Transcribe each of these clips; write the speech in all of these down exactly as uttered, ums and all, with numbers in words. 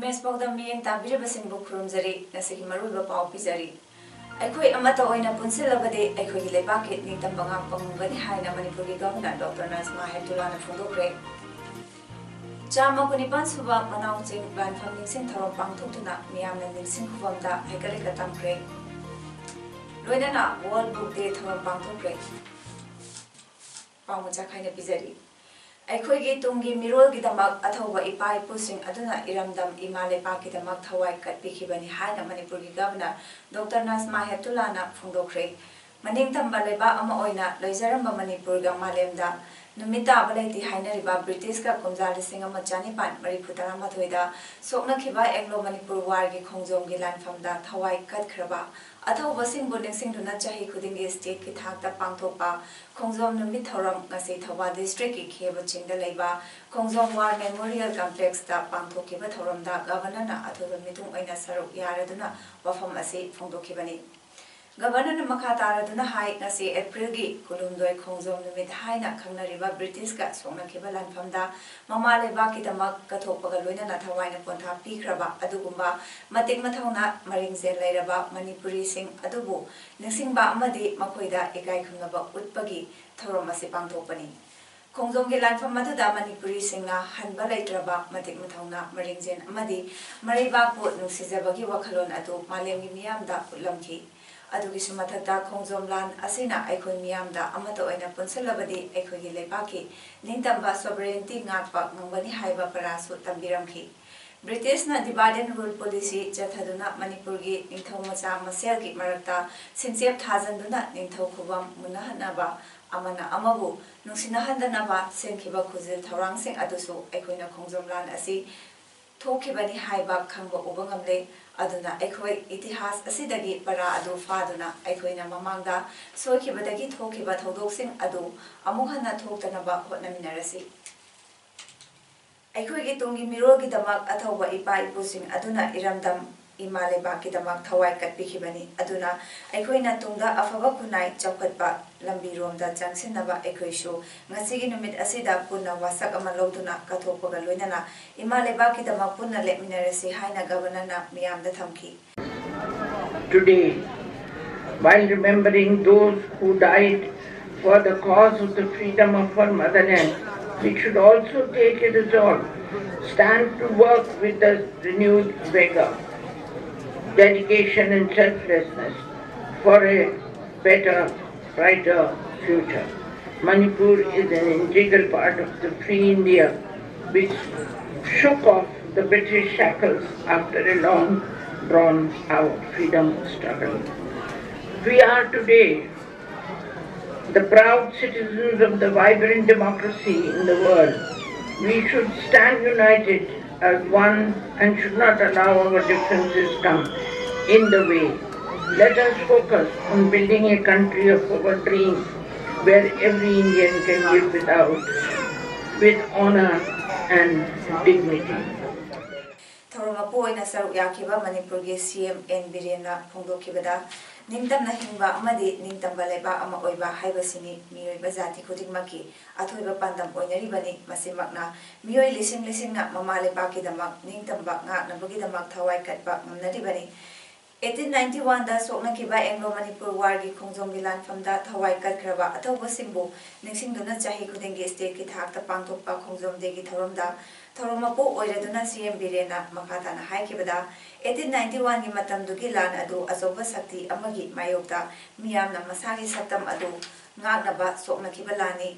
Image ꯄꯥꯎꯗꯝ ꯃꯤꯠꯌꯦꯡ ꯇꯥꯕꯤꯔꯤꯕꯁꯤꯡꯕꯨ ꯈꯨꯔꯨꯝꯖꯔꯤ꯫ ꯉꯁꯤꯒꯤ ꯃꯔꯨꯑꯣꯏꯕ ꯄꯥꯎ ꯄꯤꯖꯔꯤ꯫ ꯑꯩꯈꯣꯏ ꯑꯃꯠꯇ ꯑꯣꯏꯅ ꯄꯨꯟꯁꯤꯜꯂꯕꯗꯤ ꯑꯩꯈꯣꯏꯒꯤ ꯂꯩꯕꯥꯛꯀꯤ ꯅꯤꯡꯇꯝꯕ ꯉꯥꯛꯄ ꯉꯝꯒꯅꯤ ꯍꯥꯏꯅ ꯃꯅꯤꯄꯨꯔꯒꯤ ꯒꯚꯔꯅꯔ ꯗꯣꯛꯇꯔ ꯅꯖꯃꯥ ꯍꯦꯞꯇꯨꯂꯥꯅ ꯐꯣꯡꯗꯣꯛꯈ꯭ꯔꯦ꯫ ꯆꯥꯝꯃ ꯀꯨꯟꯅꯤꯄꯥꯟ ꯁꯨꯕ ꯃꯅꯥꯎ ꯆꯤꯡ ꯂꯥꯟꯐꯝ ꯅꯤꯡꯁꯤꯡ ꯊꯧꯔꯝ ꯄꯥꯡꯊꯣꯛꯇꯨꯅ ꯃꯤꯌꯥꯝꯅ ꯅꯤꯡꯁꯤꯡ ꯈꯨꯕꯝꯗ ꯍꯩꯀꯠ ꯂꯩꯀꯠ ꯇꯝꯈ꯭ꯔꯦ꯫ ꯂꯣꯏꯅꯅ World Book Day ꯊꯧꯔꯝ ꯄꯥꯡꯊꯣꯛꯈ꯭ꯔꯦ꯫ ꯄꯥꯎ ꯃꯆꯥ ꯈꯥꯏꯅ ꯄꯤꯖꯔꯤ꯫ ꯑꯩꯈꯣꯏꯒꯤ ꯇꯨꯡꯒꯤ ꯃꯤꯔꯣꯜꯒꯤꯗꯃꯛ ꯑꯊꯧꯕ ꯏꯄꯥ ꯏꯄꯨꯁꯤꯡ ꯑꯗꯨꯅ ꯏꯔꯝꯗꯝ ꯏꯃꯥ ꯂꯩꯄꯥꯛꯀꯤꯗꯃꯛ ꯊꯋꯥꯏ ꯀꯠꯄꯤꯈꯤꯕꯅꯤ ꯍꯥꯏꯅ ꯃꯅꯤꯄꯨꯔꯒꯤ ꯒꯚꯔꯅꯔ ꯗꯣꯛꯇꯔ ꯅꯖꯃꯥ ꯍꯦꯞꯇꯨꯂꯥꯅ ꯐꯣꯡꯗꯣꯛꯈ꯭ꯔꯦ꯫ ꯃꯅꯤꯡꯇꯝꯕ ꯂꯩꯕꯥꯛ ꯑꯃ ꯑꯣꯏꯅ ꯂꯩꯖꯔꯝꯕ ꯃꯅꯤꯄꯨꯔꯒ ꯃꯥꯂꯦꯝꯗ ꯅꯨꯃꯤꯠ ꯇꯥꯕ ꯂꯩꯇꯦ ꯍꯥꯏꯅꯔꯤꯕ ꯕ꯭ꯔꯤꯇꯤꯁꯀ ꯀꯨꯝꯖꯥ ꯂꯤꯁꯤꯡ ꯑꯃ ꯆꯅꯤꯄꯥꯟ ꯃꯔꯤꯐꯨ ꯇꯔꯥꯃꯥꯊꯣꯏꯗ ꯁꯣꯛꯅꯈꯤꯕ ꯑꯦꯡꯒ꯭ꯂꯣ ꯃꯅꯤꯄꯨꯔ ꯋꯥꯔꯒꯤ ꯈꯣꯡꯖꯣꯝꯒꯤ ꯂꯥꯟꯐꯝꯗ ꯊꯋꯥꯏ ꯀꯠꯈ꯭ꯔꯕ ꯑꯊꯧꯕꯁꯤꯡꯕꯨ ꯅꯤꯡꯁꯤꯡꯗꯨꯅ ꯆꯍꯤ ꯈꯨꯗꯤꯡꯒꯤ ꯁ꯭ꯇꯦꯠꯀꯤ ꯊꯥꯛꯇ ꯄꯥꯡꯊꯣꯛꯄ ꯈꯣꯡꯖꯣꯝ ꯅꯨꯃꯤꯠ ꯊꯧꯔꯝ ꯉꯁꯤ ꯊꯧꯕꯥꯜ ꯗꯤꯁꯇ꯭ꯔꯤꯛꯀꯤ ꯈꯦꯕ ꯆꯤꯡꯗ ꯂꯩꯕ ꯈꯣꯡꯖꯣꯝ ꯋꯥꯔ ꯃꯦꯃꯣꯔꯤꯌꯦꯜ ꯀꯝꯄ꯭ꯂꯦꯛꯁꯇ ꯄꯥꯡꯊꯣꯛꯈꯤꯕ ꯊꯧꯔꯝꯗ ꯒꯚꯔꯅꯔꯅ ꯑꯊꯣꯏꯕ ꯃꯤꯊꯨꯡ ꯑꯣꯏꯅ ꯁꯔꯨꯛ ꯌꯥꯔꯗꯨꯅ ꯋꯥꯐꯝ ꯑꯁꯤ ꯐꯣꯡꯗꯣꯛꯈꯤꯕꯅꯤ꯫ ꯒꯚꯔꯅꯔꯅ ꯃꯈꯥ ꯇꯥꯔꯗꯨꯅ ꯍꯥꯏ, ꯉꯁꯤ ꯑꯦꯄ꯭ꯔꯤꯜꯒꯤ ꯀꯨꯟꯍꯨꯝꯗꯣꯏ ꯈꯣꯡꯖꯣꯝ ꯅꯨꯃꯤꯠ ꯍꯥꯏꯅ ꯈꯪꯅꯔꯤꯕ ꯕ꯭ꯔꯤꯇꯤꯁꯀ ꯁꯣꯛꯅꯈꯤꯕ ꯂꯥꯟꯐꯝꯗ ꯃꯃꯥ ꯂꯩꯕꯥꯛꯀꯤꯗꯃꯛ ꯀꯠꯊꯣꯛꯄꯒ ꯂꯣꯏꯅꯅ ꯊꯋꯥꯏꯅ ꯄꯣꯟꯊꯥ ꯄꯤꯈ꯭ꯔꯕ ꯑꯗꯨꯒꯨꯝꯕ ꯃꯇꯤꯛ ꯃꯊꯧꯅꯥ ꯃꯔꯤꯡꯖꯦꯜ ꯂꯩꯔꯕ ꯃꯅꯤꯄꯨꯔꯤꯁꯤꯡ ꯑꯗꯨꯕꯨ ꯅꯤꯡꯁꯤꯡꯕ ꯑꯃꯗꯤ ꯃꯈꯣꯏꯗ ꯏꯀꯥꯏ ꯈꯨꯝꯅꯕ ꯎꯠꯄꯒꯤ ꯊꯧꯔꯝ ꯑꯁꯤ ꯄꯥꯡꯊꯣꯛꯄꯅꯤ꯫ ꯈꯣꯡꯖꯣꯝꯒꯤ ꯂꯥꯟꯐꯝ ꯑꯗꯨꯗ ꯃꯅꯤꯄꯨꯔꯤꯁꯤꯡꯅ ꯍꯟꯕ ꯂꯩꯇ꯭ꯔꯕ ꯃꯇꯤꯛ ꯃꯊꯧꯅꯥ ꯃꯔꯤꯡꯖꯦꯜ ꯑꯃꯗꯤ ꯃꯔꯩꯕꯥꯛꯄꯨ ꯅꯨꯡꯁꯤꯖꯕꯒꯤ ꯋꯥꯈꯜꯂꯣꯟ ꯑꯗꯨ ꯃꯥꯂꯦꯝꯒꯤ ꯃꯤꯌꯥꯝꯗ ꯎꯠꯂꯝꯈꯤ꯫ ꯑꯗꯨꯒꯤꯁꯨ ꯃꯊꯛꯇ ꯈꯣꯡꯖꯣꯝ ꯂꯥꯟ ꯑꯁꯤꯅ ꯑꯩꯈꯣꯏ ꯃꯤꯌꯥꯝꯗ ꯑꯃꯠꯇ ꯑꯣꯏꯅ ꯄꯨꯟꯁꯤꯜꯂꯕꯗꯤ ꯑꯩꯈꯣꯏꯒꯤ ꯂꯩꯕꯥꯛꯀꯤ ꯅꯤꯡꯇꯝꯕ sovereignty ꯉꯥꯛꯄ ꯉꯝꯒꯅꯤ ꯍꯥꯏꯕ ꯄꯔꯥꯁꯨ ꯇꯝꯕꯤꯔꯝꯈꯤ꯫ ꯕ꯭ꯔꯤꯇꯤꯁꯅ divide and rule policy ꯆꯠꯊꯗꯨꯅ ꯃꯅꯤꯄꯨꯔꯒꯤ ꯅꯤꯡꯊꯧ ꯃꯆꯥ ꯃꯁꯦꯜꯒꯤ ꯃꯔꯛꯇ ꯁꯤꯡꯆꯦꯞ ꯊꯥꯖꯟꯗꯨꯅ ꯅꯤꯡꯊꯧ ꯈꯨꯕꯝ ꯃꯨꯟꯅꯍꯟꯅꯕ, ꯑꯃꯅ ꯑꯃꯕꯨ ꯅꯨꯡꯁꯤꯅꯍꯟꯗꯅꯕ ꯁꯤꯟꯈꯤꯕ ꯈꯨꯖꯤꯜ ꯊꯧꯔꯥꯡꯁꯤꯡ ꯑꯗꯨꯁꯨ ꯑꯩꯈꯣꯏꯅ ꯈꯣꯡꯖꯣꯝ ꯂꯥꯟ ꯑꯁꯤ ꯊꯣꯛꯈꯤꯕꯅꯤ ꯍꯥꯏꯕ ꯈꯪꯕ ꯎꯕ ꯉꯝꯂꯦ꯫ ꯑꯗꯨꯅ ꯑꯩꯈꯣꯏ ꯏꯇꯤꯍꯥꯁ ꯑꯁꯤꯗꯒꯤ ꯄꯔꯥ ꯑꯗꯨ ꯐꯥꯗꯨꯅ ꯑꯩꯈꯣꯏꯅ ꯃꯃꯥꯡꯗ ꯁꯣꯏꯈꯤꯕꯗꯒꯤ ꯊꯣꯛꯈꯤꯕ ꯊꯧꯗꯣꯛꯁꯤꯡ ꯑꯗꯨ ꯑꯃꯨꯛ ꯍꯟꯅ ꯊꯣꯛꯇꯅꯕ ꯍꯣꯠꯅꯃꯤꯟꯅꯔꯁꯤ꯫ ꯑꯩꯈꯣꯏꯒꯤ ꯇꯨꯡꯒꯤ ꯃꯤꯔꯣꯜꯒꯤꯗꯃꯛ ꯑꯊꯧꯕ ꯏꯄꯥ ꯏꯄꯨꯁꯤꯡ ꯑꯗꯨꯅ ꯏꯔꯝꯗꯝ ꯏꯃꯥ ꯂꯩꯕꯥꯛꯀꯤꯗꯃꯛ ꯊꯋꯥꯏ ꯀꯠꯄꯤꯈꯤꯕꯅꯤ꯫ ꯑꯗꯨꯅ ꯑꯩꯈꯣꯏꯅ ꯇꯨꯡꯗ ꯑꯐꯕ ꯈꯨꯟꯅꯥꯏ ꯆꯥꯎꯈꯠꯄ ꯂꯝꯕꯤꯔꯣꯝꯗ ꯆꯪꯁꯤꯟꯅꯕ ꯑꯩꯈꯣꯏꯁꯨ ꯉꯁꯤꯒꯤ ꯅꯨꯃꯤꯠ ꯑꯁꯤꯗ ꯄꯨꯟꯅ ꯋꯥꯁꯛ ꯑꯃ ꯂꯧꯗꯨꯅ ꯀꯠꯊꯣꯛꯄꯒ ꯂꯣꯏꯅꯅ ꯏꯃꯥ ꯂꯩꯕꯥꯛꯀꯤꯗꯃꯛ ꯄꯨꯟꯅ ꯂꯦꯞꯃꯤꯟꯅꯔꯁꯤ ꯍꯥꯏꯅ ꯒꯕꯔꯅꯔꯅ ꯃꯤꯌꯥꯝꯗ ꯊꯝꯈꯤ꯫ Today, while remembering those who died for the cause of the freedom of our motherland, we should also take a resolve, stand to work with the renewed vigor, dedication and selflessness for a better, brighter future. Manipur is an integral part of the free India which shook off the British shackles after a long drawn out freedom struggle. We are today the proud citizens of the vibrant democracy in the world. We should stand united as one and should not allow our differences come in the way. Let us focus on building a country of our dreams where every Indian can live without, with honor and dignity. ꯊꯧꯔꯝ ꯃꯄꯨ ꯑꯣꯏꯅ ꯁꯔꯨꯛ ꯌꯥꯈꯤꯕ ꯃꯅꯤꯄꯨꯔꯒꯤ ꯁꯤ M and ꯕꯤꯔꯦꯟꯅ ꯐꯣꯡꯗꯣꯛꯈꯤꯕꯗ, ꯅꯤꯡꯇꯝꯅ ꯍꯤꯡꯕ ꯑꯃꯗꯤ ꯅꯤꯡꯇꯝꯕ ꯂꯩꯕꯥꯛ ꯑꯃ ꯑꯣꯏꯕ ꯍꯥꯏꯕꯁꯤꯅꯤ ꯃꯤꯑꯣꯏꯕ ꯖꯥꯇꯤ ꯈꯨꯗꯤꯡꯃꯛꯀꯤ ꯑꯊꯣꯏꯕ ꯄꯥꯟꯗꯝ ꯑꯣꯏꯅꯔꯤꯕꯅꯤ꯫ ꯃꯁꯤꯃꯛꯅ ꯃꯤꯑꯣꯏ ꯂꯤꯁꯤꯡ ꯂꯤꯁꯤꯡꯅ ꯃꯃꯥ ꯂꯩꯕꯥꯛꯀꯤꯗꯃꯛ ꯅꯤꯡꯇꯝꯕ ꯉꯥꯛꯅꯕꯒꯤꯗꯃꯛ ꯊꯋꯥꯏ ꯀꯠꯄ ꯉꯝꯅꯔꯤꯕꯅꯤ꯫ ꯑꯩꯠꯇꯤꯟ ꯅꯥꯏꯟꯇꯤ ꯋꯥꯟꯗ ꯁꯣꯛꯅꯈꯤꯕ ꯑꯦꯡꯒ꯭ꯂꯣ ꯃꯅꯤꯄꯨꯔ ꯋꯥꯔꯒꯤ ꯈꯣꯡꯖꯣꯝꯒꯤ ꯂꯥꯟꯐꯝꯗ ꯊꯋꯥꯏ ꯀꯠꯈ꯭ꯔꯕ ꯑꯊꯧꯕꯁꯤꯡꯕꯨ ꯅꯤꯡꯁꯤꯡꯗꯨꯅ ꯆꯍꯤ ꯈꯨꯗꯤꯡꯒꯤ ꯁ꯭ꯇꯦꯠꯀꯤ ꯊꯥꯛꯇ ꯄꯥꯡꯊꯣꯛꯄ ꯈꯣꯡꯖꯣꯝ ꯗꯦꯒꯤ ꯊꯧꯔꯝꯗ ꯊꯧꯔꯝ ꯃꯄꯨ ꯑꯣꯏꯔꯗꯨꯅ ꯁꯤ ꯑꯦꯝ ꯕꯤꯔꯦꯟꯅ ꯃꯈꯥ ꯇꯥꯅ ꯍꯥꯏꯈꯤꯕꯗ, ꯑꯩꯠꯇꯤꯟ ꯅꯥꯏꯟꯇꯤ ꯋꯥꯟꯒꯤ ꯃꯇꯝꯗꯨꯒꯤ ꯂꯥꯟ ꯑꯗꯨ ꯑꯆꯧꯕ ꯁꯛꯇꯤ ꯑꯃꯒꯤ ꯃꯥꯌꯣꯛꯇ ꯃꯤꯌꯥꯝꯅ ꯃꯁꯥꯒꯤ ꯁꯛꯇꯝ ꯑꯗꯨ ꯉꯥꯛꯅꯕ ꯁꯣꯛꯅꯈꯤꯕ ꯂꯥꯟꯅꯤ꯫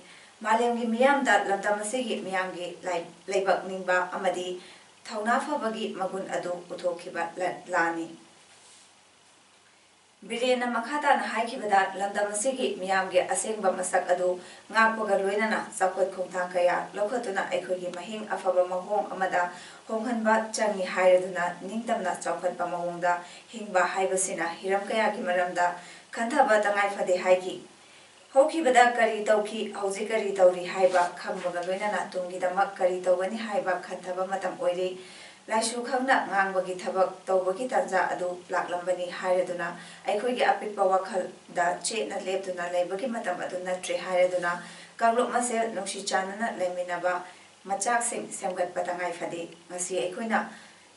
ꯃꯥꯂꯦꯝꯒꯤ ꯃꯤꯌꯥꯝꯗ ꯂꯝꯗꯝ ꯑꯁꯤꯒꯤ ꯃꯤꯌꯥꯝꯒꯤ ꯂꯥꯏ-, ꯂꯥꯏꯕꯛ ꯅꯤꯡꯕ ꯑꯃꯗꯤ ꯊꯧꯅꯥ ꯐꯕꯒꯤ ꯃꯒꯨꯟ ꯑꯗꯨ ꯎꯠꯊꯣꯛꯈꯤꯕ ꯂ-, ꯂꯥꯟꯅꯤ꯫ ꯕꯤꯔꯦꯟꯅ ꯃꯈꯥ ꯇꯥꯅ ꯍꯥꯏꯈꯤꯕꯗ, ꯂꯝꯗꯝ ꯑꯁꯤꯒꯤ ꯃꯤꯌꯥꯝꯒꯤ ꯑꯁꯦꯡꯕ ꯃꯁꯛ ꯑꯗꯨ ꯉꯥꯛꯄꯒ ꯂꯣꯏꯅꯅ ꯆꯥꯎꯈꯠ ꯈꯣꯡꯊꯥꯡ ꯀꯌꯥ ꯂꯧꯈꯠꯇꯨꯅ ꯑꯩꯈꯣꯏꯒꯤ ꯃꯍꯤꯡ ꯑꯐꯕ ꯃꯑꯣꯡ ꯑꯃꯗ ꯍꯣꯡꯍꯟꯕ ꯆꯪꯏ ꯍꯥꯏꯔꯗꯨꯅ, ꯅꯤꯡꯇꯝꯅ ꯆꯥꯎꯈꯠꯄ ꯃꯑꯣꯡꯗ ꯍꯤꯡꯕ ꯍꯥꯏꯕꯁꯤꯅ ꯍꯤꯔꯝ ꯀꯌꯥꯒꯤ ꯃꯔꯝꯗ ꯈꯟꯊꯕ ꯇꯉꯥꯏ ꯐꯗꯦ ꯍꯥꯏꯈꯤ꯫ ꯍꯧꯈꯤꯕꯗ ꯀꯔꯤ ꯇꯧꯈꯤ, ꯍꯧꯖꯤꯛ ꯀꯔꯤ ꯇꯧꯔꯤ ꯍꯥꯏꯕ ꯈꯪꯕꯒ ꯂꯣꯏꯅꯅ ꯇꯨꯡꯒꯤꯗꯃꯛ ꯀꯔꯤ ꯇꯧꯒꯅꯤ ꯍꯥꯏꯕ ꯈꯟꯊꯕ ꯃꯇꯝ ꯑꯣꯏꯔꯤ꯫ ꯂꯥꯏꯁꯨ ꯈꯪꯅ ꯉꯥꯡꯕꯒꯤ ꯊꯕꯛ ꯇꯧꯕꯒꯤ ꯇꯥꯟꯖꯥ ꯑꯗꯨ ꯂꯥꯛꯂꯝꯕꯅꯤ ꯍꯥꯏꯔꯗꯨꯅ, ꯑꯩꯈꯣꯏꯒꯤ ꯑꯄꯤꯛꯄ ꯋꯥꯈꯜꯗ ꯆꯦꯠꯅ ꯂꯦꯞꯇꯨꯅ ꯂꯩꯕꯒꯤ ꯃꯇꯝ ꯑꯗꯨ ꯅꯠꯇ꯭ꯔꯦ ꯍꯥꯏꯔꯗꯨꯅ, ꯀꯥꯡꯂꯨꯞ ꯃꯁꯦꯜ ꯅꯨꯡꯁꯤ ꯆꯥꯟꯅꯅ ꯂꯩꯃꯤꯟꯅꯕ ꯃꯆꯥꯛꯁꯤꯡ ꯁꯦꯝꯒꯠꯄ ꯇꯉꯥꯏ ꯐꯗꯦ꯫ ꯉꯁꯤ ꯑꯩꯈꯣꯏꯅ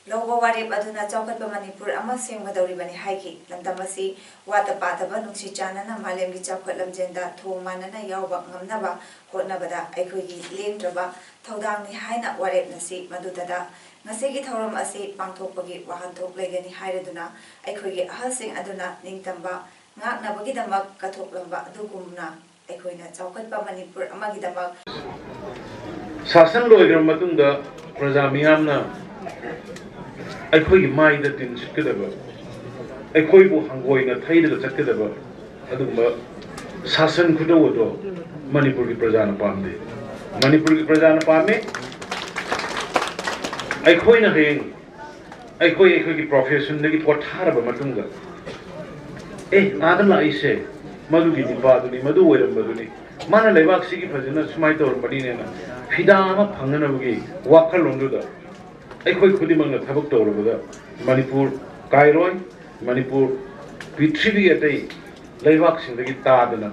ꯂꯧꯕ ꯋꯥꯔꯦꯞ ꯑꯗꯨꯅ ꯆꯥꯎꯈꯠꯄ ꯃꯅꯤꯄꯨꯔ ꯑꯃ ꯁꯦꯝꯒꯗꯧꯔꯤꯕꯅꯤ ꯍꯥꯏꯈꯤ꯫ ꯂꯝꯗꯝ ꯑꯁꯤ ꯋꯥꯠꯇ ꯄꯥꯗꯕ ꯅꯨꯡꯁꯤ ꯆꯥꯟꯅꯅ ꯃꯥꯂꯦꯝꯒꯤ ꯆꯥꯎꯈꯠ ꯂꯝꯖꯦꯜꯗ ꯊꯣꯡ ꯃꯥꯟꯅꯅ ꯌꯥꯎꯕ ꯉꯝꯅꯕ ꯍꯣꯠꯅꯕꯗ ꯑꯩꯈꯣꯏꯒꯤ ꯂꯦꯡꯗ꯭ꯔꯕ ꯊꯧꯗꯥꯡꯅꯤ ꯍꯥꯏꯅ ꯋꯥꯔꯦꯞꯅꯁꯤ꯫ ꯃꯗꯨꯗꯇ ꯉꯁꯤꯒꯤ ꯊꯧꯔꯝ ꯑꯁꯤ ꯄꯥꯡꯊꯣꯛꯄꯒꯤ ꯋꯥꯍꯟꯊꯣꯛ ꯂꯩꯒꯅꯤ ꯍꯥꯏꯔꯗꯨꯅ, ꯑꯩꯈꯣꯏꯒꯤ ꯑꯍꯜꯁꯤꯡ ꯑꯗꯨꯅ ꯅꯤꯡꯇꯝꯕ ꯉꯥꯛꯅꯕꯒꯤꯗꯃꯛ ꯀꯠꯊꯣꯛꯂꯝꯕ ꯑꯗꯨꯒꯨꯝꯅ, ꯑꯩꯈꯣꯏꯅ ꯆꯥꯎꯈꯠꯄ ꯃꯅꯤꯄꯨꯔ ꯑꯃꯒꯤꯗꯃꯛ ꯁꯥꯁꯟ ꯂꯣꯏꯈ꯭ꯔꯕ ꯃꯇꯨꯡꯗ ꯄ꯭ꯔꯖꯥ ꯃꯤꯌꯥꯝꯅ ꯑꯩꯈꯣꯏꯒꯤ ꯃꯥꯏꯗ ꯇꯤꯟ ꯁꯤꯠꯀꯗꯕ, ꯑꯩꯈꯣꯏꯕꯨ ꯍꯪꯒꯣꯏꯅ ꯊꯩꯔꯒ ꯆꯠꯀꯗꯕ ꯑꯗꯨꯒꯨꯝꯕ ꯁꯥꯁꯟ ꯈꯨꯗꯧ ꯑꯗꯣ ꯃꯅꯤꯄꯨꯔꯒꯤ ꯄ꯭ꯔꯖꯥꯅ ꯄꯥꯝꯗꯦ꯫ ꯃꯅꯤꯄꯨꯔꯒꯤ ꯄ꯭ꯔꯖꯥꯅ ꯄꯥꯝꯃꯤ꯫ ꯑꯩꯈꯣꯏꯅ ꯍꯌꯦꯡ ꯑꯩꯈꯣꯏ ꯑꯩꯈꯣꯏꯒꯤ ꯄ꯭ꯔꯣꯐꯦꯁꯟꯗꯒꯤ ꯄꯣꯊꯥꯔꯕ ꯃꯇꯨꯡꯗ, "ꯑꯦ, ꯑꯥꯗ ꯂꯥꯛꯏꯁꯦ ꯃꯗꯨꯒꯤ ꯅꯤꯄꯥꯗꯨꯅꯤ, ꯃꯗꯨ ꯑꯣꯏꯔꯝꯕꯗꯨꯅꯤ, ꯃꯥꯅ ꯂꯩꯕꯥꯛꯁꯤꯒꯤ ꯐꯖꯅ ꯁꯨꯃꯥꯏꯅ ꯇꯧꯔꯝꯕꯅꯤꯅꯦꯅ" ꯐꯤꯗꯥ ꯑꯃ ꯐꯪꯅꯅꯕꯒꯤ ꯋꯥꯈꯜꯂꯣꯟꯗꯨꯗ ꯑꯩꯈꯣꯏ ꯈꯨꯗꯤꯡꯃꯛꯅ ꯊꯕꯛ ꯇꯧꯔꯕꯗ ꯃꯅꯤꯄꯨꯔ ꯀꯥꯏꯔꯣꯏ꯫ ꯃꯅꯤꯄꯨꯔ ꯄ꯭ꯔꯤꯊꯤꯕꯤꯒꯤ ꯑꯇꯩ ꯂꯩꯕꯥꯛꯁꯤꯡꯗꯒꯤ ꯇꯥꯗꯅ,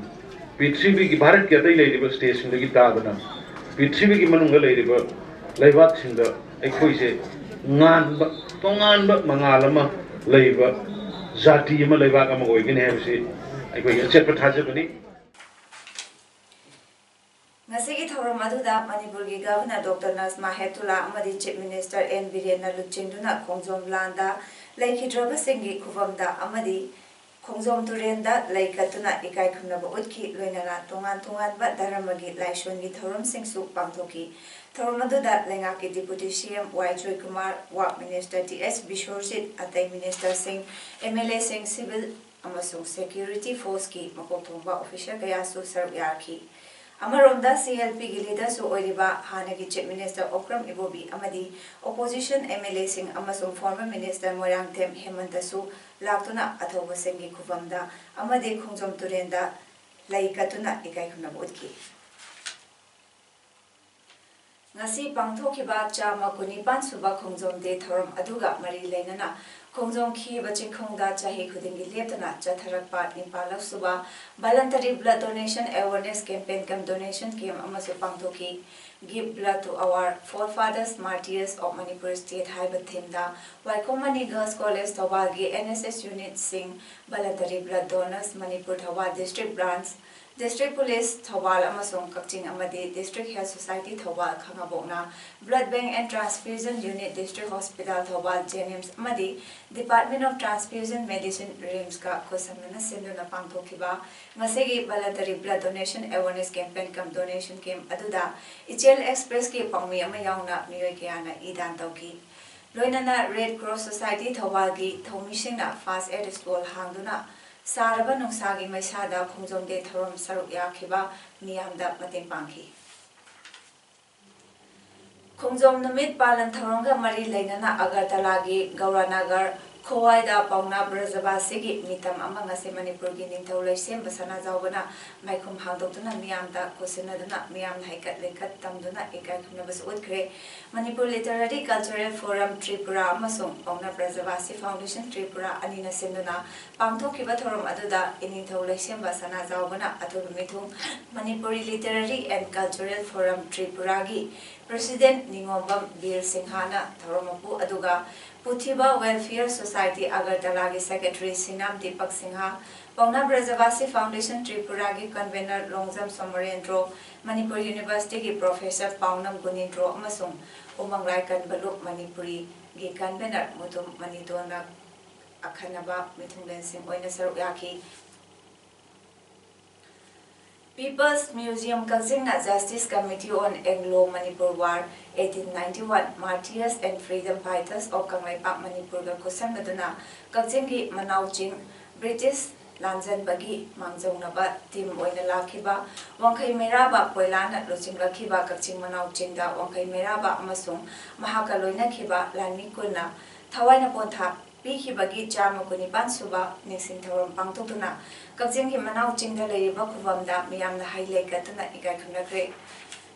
ꯄ꯭ꯔꯤꯊꯤꯕꯤꯒꯤ, ꯚꯥꯔꯠꯀꯤ ꯑꯇꯩ ꯂꯩꯔꯤꯕ ꯁ꯭ꯇꯦꯠꯁꯤꯡꯗꯒꯤ ꯇꯥꯗꯅ, ꯄ꯭ꯔꯤꯊꯤꯕꯤꯒꯤ ꯃꯅꯨꯡꯗ ꯂꯩꯔꯤꯕ ꯂꯩꯕꯥꯛꯁꯤꯡꯗ ꯑꯩꯈꯣꯏꯁꯦ ꯉꯥꯟꯕ, ꯇꯣꯉꯥꯟꯕ ꯃꯉꯥꯜ ꯑꯃ ꯂꯩꯕ ꯖꯥꯇꯤ ꯑꯃ, ꯂꯩꯕꯥꯛ ꯑꯃ ꯑꯣꯏꯒꯅꯤ ꯍꯥꯏꯕꯁꯤ ꯑꯩꯈꯣꯏꯒꯤ ꯑꯆꯦꯠꯄ ꯊꯥꯖꯕꯅꯤ꯫ ꯉꯁꯤꯒꯤ ꯊꯧꯔꯝ ꯑꯗꯨꯗ ꯃꯅꯤꯄꯨꯔꯒꯤ ꯒꯚꯔꯅꯔ ꯗꯣꯛꯇꯔ ꯅꯖꯃꯥ ꯍꯦꯞꯇꯨꯂꯥ ꯑꯃꯗꯤ ꯆꯤꯐ ꯃꯤꯅꯤꯁꯇꯔ ꯑꯦꯟ ꯕꯤꯔꯦꯟꯅ ꯂꯨꯆꯤꯡꯗꯨꯅ ꯈꯣꯡꯖꯣꯝ ꯂꯥꯟꯗ ꯂꯩꯈꯤꯗ꯭ꯔꯕꯁꯤꯡꯒꯤ ꯈꯨꯕꯝꯗ ꯑꯃꯗꯤ ꯈꯣꯡꯖꯣꯝ ꯇꯨꯔꯦꯜꯗ ꯂꯩ ꯀꯠꯇꯨꯅ ꯏꯀꯥꯏ ꯈꯨꯝꯅꯕ ꯎꯠꯈꯤ꯫ ꯂꯣꯏꯅꯅ ꯇꯣꯉꯥꯟ ꯇꯣꯉꯥꯟꯕ ꯙꯔꯃꯒꯤ ꯂꯥꯏꯁꯣꯟꯒꯤ ꯊꯧꯔꯝꯁꯤꯡꯁꯨ ꯄꯥꯡꯊꯣꯛꯈꯤ꯫ ꯊꯧꯔꯝ ꯑꯗꯨꯗ ꯂꯩꯉꯥꯛꯀꯤ ꯗꯤꯄꯨꯇꯤ ꯁꯤ ꯑꯦꯝ ꯋꯥꯏ ꯖꯣꯏꯀꯨꯃꯥꯔ, ꯋꯥꯛ ꯃꯤꯅꯤꯁꯇꯔ ꯇꯤ ꯑꯦꯁ ꯕꯤꯁꯣꯔꯖꯤꯠ, ꯑꯇꯩ ꯃꯤꯅꯤꯁꯇꯔꯁꯤꯡ, ꯑꯦꯝ ꯑꯦꯜ ꯑꯦꯁꯤꯡ, ꯁꯤꯚꯤꯜ ꯑꯃꯁꯨꯡ ꯁꯦꯀ꯭ꯌꯨꯔꯤꯇꯤ ꯐꯣꯔꯁꯀꯤ ꯃꯀꯣꯛ ꯊꯣꯡꯕ ꯑꯣꯐꯤꯁꯔ ꯀꯌꯥꯁꯨ ꯁꯔꯨꯛ ꯌꯥꯈꯤ꯫ ꯑꯃꯔꯣꯝꯗ, ꯁꯤ ꯑꯦꯜ ꯄꯤꯒꯤ ꯂꯤꯗꯔꯁꯨ ꯑꯣꯏꯔꯤꯕ ꯍꯥꯟꯅꯒꯤ ꯆꯤꯐ ꯃꯤꯅꯤꯁꯇꯔ ꯑꯣꯀ꯭ꯔꯝ ꯏꯕꯣꯕꯤ ꯑꯃꯗꯤ ꯑꯣꯄꯣꯖꯤꯁꯟ ꯑꯦꯝ ꯑꯦꯜ ꯑꯦꯁꯤꯡ ꯑꯃꯁꯨꯡ ꯐꯣꯔꯃꯔ ꯃꯤꯅꯤꯁꯇꯔ ꯃꯣꯏꯔꯥꯡꯊꯦꯝ ꯍꯦꯃꯟꯇꯁꯨ ꯂꯥꯛꯇꯨꯅ ꯑꯊꯧꯕꯁꯤꯡꯒꯤ ꯈꯨꯕꯝꯗ ꯑꯃꯗꯤ ꯈꯣꯡꯖꯣꯝ ꯇꯨꯔꯦꯜꯗ ꯂꯩ ꯀꯠꯇꯨꯅ ꯏꯀꯥꯏ ꯈꯨꯝꯅꯕ ꯎꯠꯈꯤ꯫ ꯉꯁꯤ ꯄꯥꯡꯊꯣꯛꯈꯤꯕ ꯆꯥꯝꯃ ꯀꯨꯟꯅꯤꯄꯥꯟ ꯁꯨꯕ ꯈꯣꯡꯖꯣꯝ ꯗꯦ ꯊꯧꯔꯝ ꯑꯗꯨꯒ ꯃꯔꯤ ꯂꯩꯅꯅ ꯈꯣꯡꯖꯣꯝ ꯈꯤꯕ ꯆꯤꯡꯈꯣꯡꯗ ꯆꯍꯤ ꯈꯨꯗꯤꯡꯒꯤ ꯂꯦꯞꯇꯅ ꯆꯠꯊꯔꯛꯄ ꯅꯤꯄꯥꯜꯂꯛ ꯁꯨꯕ Voluntary Blood Donation Awareness Campaign cum Donation Camp ꯑꯃꯁꯨ ꯄꯥꯡꯊꯣꯛꯈꯤ꯫ Give Blood to Our Forefathers Martyrs of Manipur State ꯍꯥꯏꯕ ꯊꯤꯝꯗ ꯋꯥꯏꯈꯣꯝ ꯃꯅꯤ ꯒꯔꯜꯁ ꯀꯣꯂꯦꯖ ꯊꯧꯕꯥꯜꯒꯤ ꯑꯦꯟ ꯑꯦꯁ ꯑꯦꯁ ꯌꯨꯅꯤꯠꯁꯤꯡ, Voluntary Blood Donors Manipur Thoubal district branch, district police Thoubal ꯑꯃꯁꯨꯡ ꯀꯛꯆꯤꯡ ꯑꯃꯗꯤ ꯗꯤꯁꯇ꯭ꯔꯤꯛ ꯍꯦꯜꯊ ꯁꯣꯁꯥꯏꯇꯤ ꯊꯧꯕꯥꯜ ꯈꯥꯉꯕꯣꯛꯅ Blood Bank and Transfusion Unit, District Hospital Thoubal JNIMS ꯑꯃꯗꯤ Department of Transfusion Medicine ꯔꯤꯝꯁꯀ ꯈꯨꯠꯁꯝꯅꯅ ꯁꯤꯟꯗꯨꯅ ꯄꯥꯡꯊꯣꯛꯈꯤꯕ ꯉꯁꯤꯒꯤ Voluntary Blood Donation Awareness Campaign cum Donation Camp ꯑꯗꯨꯗ ꯏꯆꯦꯜ ꯑꯦꯛꯁꯄ꯭ꯔꯦꯁꯀꯤ ꯄꯥꯎꯃꯤ ꯑꯃ ꯌꯥꯎꯅ ꯃꯤꯑꯣꯏ ꯀꯌꯥꯅ ꯏ ꯗꯥꯟ ꯇꯧꯈꯤ꯫ ꯂꯣꯏꯅꯅ ꯔꯦꯗ ꯀ꯭ꯔꯣꯁ ꯁꯣꯁꯥꯏꯇꯤ ꯊꯧꯕꯥꯜꯒꯤ ꯊꯧꯃꯤꯁꯤꯡꯅ ꯐꯥꯁ ꯑꯦꯗ ꯁ꯭ꯇꯣꯜ ꯍꯥꯡꯗꯨꯅ ꯁꯥꯔꯕ ꯅꯨꯡꯁꯥꯒꯤ ꯃꯩꯁꯥꯗ ꯈꯣꯡꯖꯣꯝ ꯗꯦ ꯊꯧꯔꯝ ꯁꯔꯨꯛ ꯌꯥꯈꯤꯕ ꯃꯤꯌꯥꯝꯗ ꯃꯇꯦꯡ ꯄꯥꯡꯈꯤ꯫ ꯈꯣꯡꯖꯣꯝ ꯅꯨꯃꯤꯠ ꯄꯥꯂꯟ ꯊꯧꯔꯝꯒ ꯃꯔꯤ ꯂꯩꯅꯅ ꯑꯒꯔꯇꯂꯥꯒꯤ ꯒꯧꯔꯥꯅꯒꯔ ꯈꯣꯋꯥꯏꯗ ꯄꯥꯎꯅꯥ ꯕ꯭ꯔꯖꯕꯥꯁꯤꯒꯤ ꯃꯤꯇꯝ ꯑꯃ ꯉꯁꯤ ꯃꯅꯤꯄꯨꯔꯒꯤ ꯅꯤꯡꯊꯧ ꯂꯩꯁꯦꯝꯕ ꯁꯅꯥꯖꯥꯎꯕꯅ ꯃꯥꯏꯈꯨꯝ ꯍꯥꯡꯗꯣꯛꯇꯨꯅ ꯃꯤꯌꯥꯝꯗ ꯈꯨꯠꯁꯤꯟꯅꯗꯨꯅ ꯃꯤꯌꯥꯝꯅ ꯍꯩꯀꯠ ꯂꯩꯀꯠ ꯇꯝꯗꯨꯅ ꯏꯀꯥꯏ ꯈꯨꯝꯅꯕꯁꯨ ꯎꯠꯈ꯭ꯔꯦ꯫ Manipur Literary Cultural Forum Tripura ꯑꯃꯁꯨꯡ ꯄꯥꯎꯅꯥ ꯕ꯭ꯔꯖꯕꯥꯁꯤ ꯐꯥꯎꯟꯗꯦꯁꯟ ꯇ꯭ꯔꯤꯄꯨꯔꯥ ꯑꯅꯤꯅ ꯁꯤꯟꯗꯨꯅ ꯄꯥꯡꯊꯣꯛꯈꯤꯕ ꯊꯧꯔꯝ ꯑꯗꯨꯗ ꯏꯅꯤꯡꯊꯧ ꯂꯩꯁꯦꯝꯕ ꯁꯅꯥꯖꯥꯎꯕꯅ ꯑꯊꯣꯏꯕ ꯃꯤꯊꯨꯡ, Manipuri Literary and Cultural Forum Tripuraꯒꯤ ꯄ꯭ꯔꯦꯁꯤꯗꯦꯟꯠ ꯅꯤꯉꯣꯝꯕꯝ ꯕꯤꯔ ꯁꯤꯡꯍꯅ ꯊꯧꯔꯝ ꯃꯄꯨ, ꯑꯗꯨꯒ ꯄꯨꯊꯤꯕ Welfare Society ꯑꯒꯔꯇꯂꯥꯒꯤ ꯁꯦꯀ꯭ꯔꯦꯇꯔꯤ ꯁꯤꯅꯥꯝ ꯗꯤꯄꯛ ꯁꯤꯡꯍ, ꯄꯥꯎꯅꯥ ꯕ꯭ꯔꯖꯕꯥꯁꯤ ꯐꯥꯎꯟꯗꯦꯁꯟ ꯇ꯭ꯔꯤꯄꯨꯔꯥꯒꯤ ꯀꯟꯚꯦꯅꯔ ꯂꯣꯡꯖꯝ ꯁꯣꯃꯣꯔꯦꯟꯗ꯭ꯔꯣ, ꯃꯅꯤꯄꯨꯔ ꯌꯨꯅꯤꯚꯔꯁꯤꯇꯤꯒꯤ ꯄ꯭ꯔꯣꯐꯦꯁꯔ ꯄꯥꯎꯅꯝ ꯒꯨꯅꯤꯟꯗ꯭ꯔꯣ ꯑꯃꯁꯨꯡ ꯎꯃꯪꯂꯥꯏ ꯀꯟꯕ ꯂꯨꯞ ꯃꯅꯤꯄꯨꯔꯤꯒꯤ ꯀꯟꯚꯦꯅꯔ ꯃꯨꯇꯨꯝ ꯃꯅꯤꯇꯣꯟꯅ ꯑꯈꯟꯅꯕ ꯃꯤꯊꯨꯡꯂꯦꯟꯁꯤꯡ ꯑꯣꯏꯅ ꯁꯔꯨꯛ ꯌꯥꯈꯤ꯫ People's Museum ꯀꯛꯆꯤꯡꯅ Justice Committee on Anglo-Manipur War eighteen ninety-one Martyrs and Freedom Fighters of Kangleipak ꯃꯅꯤꯄꯨꯔꯒ ꯈꯨꯠꯁꯝꯅꯗꯨꯅ ꯀꯛꯆꯤꯡꯒꯤ ꯃꯅꯥꯎ ꯆꯤꯡ ꯕ꯭ꯔꯤꯇꯤꯁ ꯂꯥꯟꯖꯟꯕꯒꯤ ꯃꯥꯡꯖꯧꯅꯕ ꯇꯤꯝ ꯑꯣꯏꯅ ꯂꯥꯛꯈꯤꯕ ꯋꯥꯡꯈꯩ ꯃꯩꯔꯥꯕ ꯄꯣꯏꯂꯥꯅ ꯂꯨꯆꯤꯡꯂꯛꯈꯤꯕ ꯀꯛꯆꯤꯡ ꯃꯅꯥꯎ ꯆꯤꯡꯗ ꯋꯥꯡꯈꯩ ꯃꯩꯔꯥꯕ ꯑꯃꯁꯨꯡ ꯃꯍꯥꯛꯀ ꯂꯣꯏꯅꯈꯤꯕ ꯂꯥꯟꯃꯤ ꯀꯨꯟꯅ ꯊꯋꯥꯏꯅ ꯄꯣꯟꯊꯥ ꯄꯤꯈꯤꯕꯒꯤ ꯆꯥꯝꯃ ꯀꯨꯟꯅꯤꯄꯥꯟ ꯁꯨꯕ ꯅꯤꯡꯁꯤꯡ ꯊꯧꯔꯝ ꯄꯥꯡꯊꯣꯛꯇꯨꯅ ꯀꯛꯆꯤꯡꯒꯤ ꯃꯅꯥꯎ ꯆꯤꯡꯗ ꯂꯩꯔꯤꯕ ꯈꯨꯕꯝꯗ ꯃꯤꯌꯥꯝꯅ ꯍꯩ ꯂꯩ ꯀꯠꯇꯨꯅ ꯏꯀꯥꯏ ꯈꯨꯝꯅꯈ꯭ꯔꯦ꯫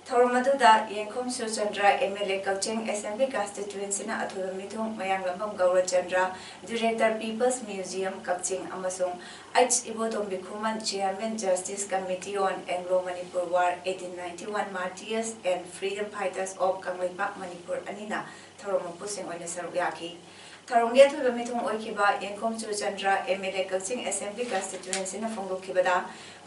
ꯊꯧꯔꯝ ꯑꯗꯨꯗ Yengkhom Surchandra, M L A Kakching assembly ꯀꯟꯁꯇꯤꯇ꯭ꯋꯦꯟꯁꯤꯅ ꯑꯊꯣꯏꯕ ꯃꯤꯊꯨꯡ, Mayanglambam Gourachandra, director people's museum Kakching ꯑꯃꯁꯨꯡ H Ibotombi Khuman, chairman Justice Committee on Anglo Manipur War eighteen ninety-one Martyrs and Freedom Fighters of Kangleipak Manipur ꯑꯅꯤꯅ ꯊꯧꯔꯝ ꯃꯄꯨꯁꯤꯡ ꯑꯣꯏꯅ ꯁꯔꯨꯛ ꯌꯥꯈꯤ꯫ ꯊꯧꯔꯝꯒꯤ ꯑꯊꯣꯏꯕ ꯃꯤꯊꯨꯡ ꯑꯣꯏꯈꯤꯕ Yengkhom Churchandra, M L A Kakching assembly ꯀꯟꯁꯇꯤꯇ꯭ꯋꯦꯟꯁꯤꯅ ꯐꯣꯡꯗꯣꯛꯈꯤꯕꯗ,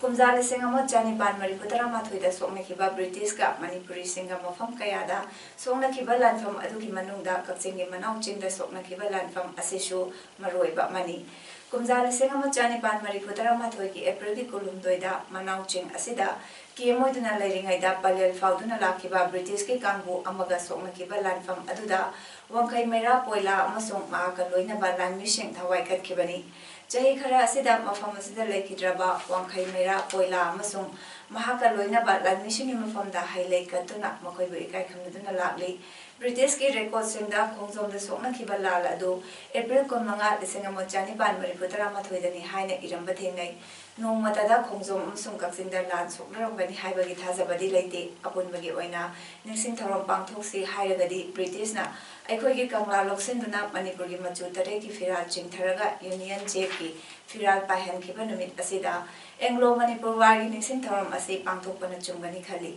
ꯀꯨꯝꯖꯥ ꯂꯤꯁꯤꯡ ꯑꯃ ꯆꯅꯤꯄꯥꯟ ꯃꯔꯤꯐꯨ ꯇꯔꯥꯃꯥꯊꯣꯏꯗ ꯁꯣꯛꯅꯈꯤꯕ ꯕ꯭ꯔꯤꯇꯤꯁꯀ ꯃꯅꯤꯄꯨꯔꯤꯁꯤꯡꯒ ꯃꯐꯝ ꯀꯌꯥꯗ ꯁꯣꯛꯅꯈꯤꯕ ꯂꯥꯟꯐꯝ ꯑꯗꯨꯒꯤ ꯃꯅꯨꯡꯗ ꯀꯛꯆꯤꯡꯒꯤ ꯃꯅꯥꯎ ꯆꯤꯡꯗ ꯁꯣꯛꯅꯈꯤꯕ ꯂꯥꯟꯐꯝ ꯑꯁꯤꯁꯨ ꯃꯔꯨꯑꯣꯏꯕ ꯑꯃꯅꯤ꯫ ꯀꯨꯝꯖꯥ ꯂꯤꯁꯤꯡ ꯑꯃ ꯆꯅꯤꯄꯥꯟ ꯃꯔꯤꯐꯨ ꯇꯔꯥꯃꯥꯊꯣꯏꯒꯤ ꯑꯦꯄ꯭ꯔꯤꯜꯒꯤ ꯀꯨꯟꯍꯨꯝꯗꯣꯏꯗ ꯃꯅꯥꯎ ꯆꯤꯡ ꯑꯁꯤꯗ ꯀꯦꯝ ꯑꯣꯏꯗꯨꯅ ꯂꯩꯔꯤꯉꯩꯗ ꯄꯂꯦꯜ ꯐꯥꯎꯗꯨꯅ ꯂꯥꯛꯈꯤꯕ ꯕ꯭ꯔꯤꯇꯤꯁꯀꯤ ꯀꯥꯡꯕꯨ ꯑꯃꯒ ꯁꯣꯛꯅꯈꯤꯕ ꯂꯥꯟꯐꯝ ꯑꯗꯨꯗ ꯋꯥꯡꯈꯩ ꯃꯩꯔꯥ ꯄꯣꯏꯂꯥ ꯑꯃꯁꯨꯡ ꯃꯍꯥꯛꯀ ꯂꯣꯏꯅꯕ ꯂꯥꯟꯃꯤꯁꯤꯡ ꯊꯋꯥꯏ ꯀꯠꯈꯤꯕꯅꯤ꯫ ꯆꯍꯤ ꯈꯔ ꯑꯁꯤꯗ ꯃꯐꯝ ꯑꯁꯤꯗ ꯂꯩꯈꯤꯗ꯭ꯔꯕ ꯋꯥꯡꯈꯩ ꯃꯩꯔꯥ ꯄꯣꯏꯂꯥ ꯑꯃꯁꯨꯡ ꯃꯍꯥꯛꯀ ꯂꯣꯏꯅꯕ ꯂꯥꯟꯃꯤꯁꯤꯡꯒꯤ ꯃꯐꯝꯗ ꯍꯩ ꯂꯩ ꯀꯠꯇꯨꯅ ꯃꯈꯣꯏꯕꯨ ꯏꯀꯥꯏ ꯈꯨꯝꯅꯗꯨꯅ ꯂꯥꯛꯂꯤ꯫ ꯕ꯭ꯔꯤꯇꯤꯁꯀꯤ ꯔꯦꯀꯣꯔꯗꯁꯤꯡꯗ ꯈꯣꯡꯖꯣꯝꯗ ꯁꯣꯛꯅꯈꯤꯕ ꯂꯥꯜ ꯑꯗꯨ ꯑꯦꯄ꯭ꯔꯤꯜ ꯀꯨꯟꯃꯉꯥ, ꯂꯤꯁꯤꯡ ꯑꯃ ꯆꯅꯤꯄꯥꯟ ꯃꯔꯤꯐꯨ ꯇꯔꯥꯃꯥꯊꯣꯏꯗꯅꯤ ꯍꯥꯏꯅ ꯏꯔꯝꯕ ꯊꯦꯡꯅꯩ꯫ ꯅꯣꯡꯃꯇꯗ ꯈꯣꯡꯖꯣꯝ ꯑꯃꯁꯨꯡ ꯀꯛꯆꯤꯡꯗ ꯂꯥꯟ ꯁꯣꯛꯅꯔꯝꯒꯅꯤ ꯍꯥꯏꯕꯒꯤ ꯊꯥꯖꯕꯗꯤ ꯂꯩꯇꯦ꯫ ꯑꯄꯨꯟꯕꯒꯤ ꯑꯣꯏꯅ ꯅꯤꯡꯁꯤꯡ ꯊꯧꯔꯝ ꯄꯥꯡꯊꯣꯛꯁꯤ ꯍꯥꯏꯔꯒꯗꯤ ꯕ꯭ꯔꯤꯇꯤꯁꯅ ꯑꯩꯈꯣꯏꯒꯤ ꯀꯪꯂꯥ ꯂꯧꯁꯤꯟꯗꯨꯅ ꯃꯅꯤꯄꯨꯔꯒꯤ ꯃꯆꯨ ꯇꯔꯦꯠꯀꯤ ꯐꯤꯔꯥꯜ ꯆꯤꯡꯊꯔꯒ ꯌꯨꯅꯤꯌꯟ ꯖꯦꯛꯀꯤ ꯐꯤꯔꯥꯜ ꯄꯥꯏꯍꯟꯈꯤꯕ ꯅꯨꯃꯤꯠ ꯑꯁꯤꯗ ꯑꯦꯡꯒ꯭ꯂꯣ ꯃꯅꯤꯄꯨꯔ ꯋꯥꯔꯒꯤ ꯅꯤꯡꯁꯤꯡ ꯊꯧꯔꯝ ꯑꯁꯤ ꯄꯥꯡꯊꯣꯛꯄꯅ ꯆꯨꯝꯒꯅꯤ ꯈꯜꯂꯤ꯫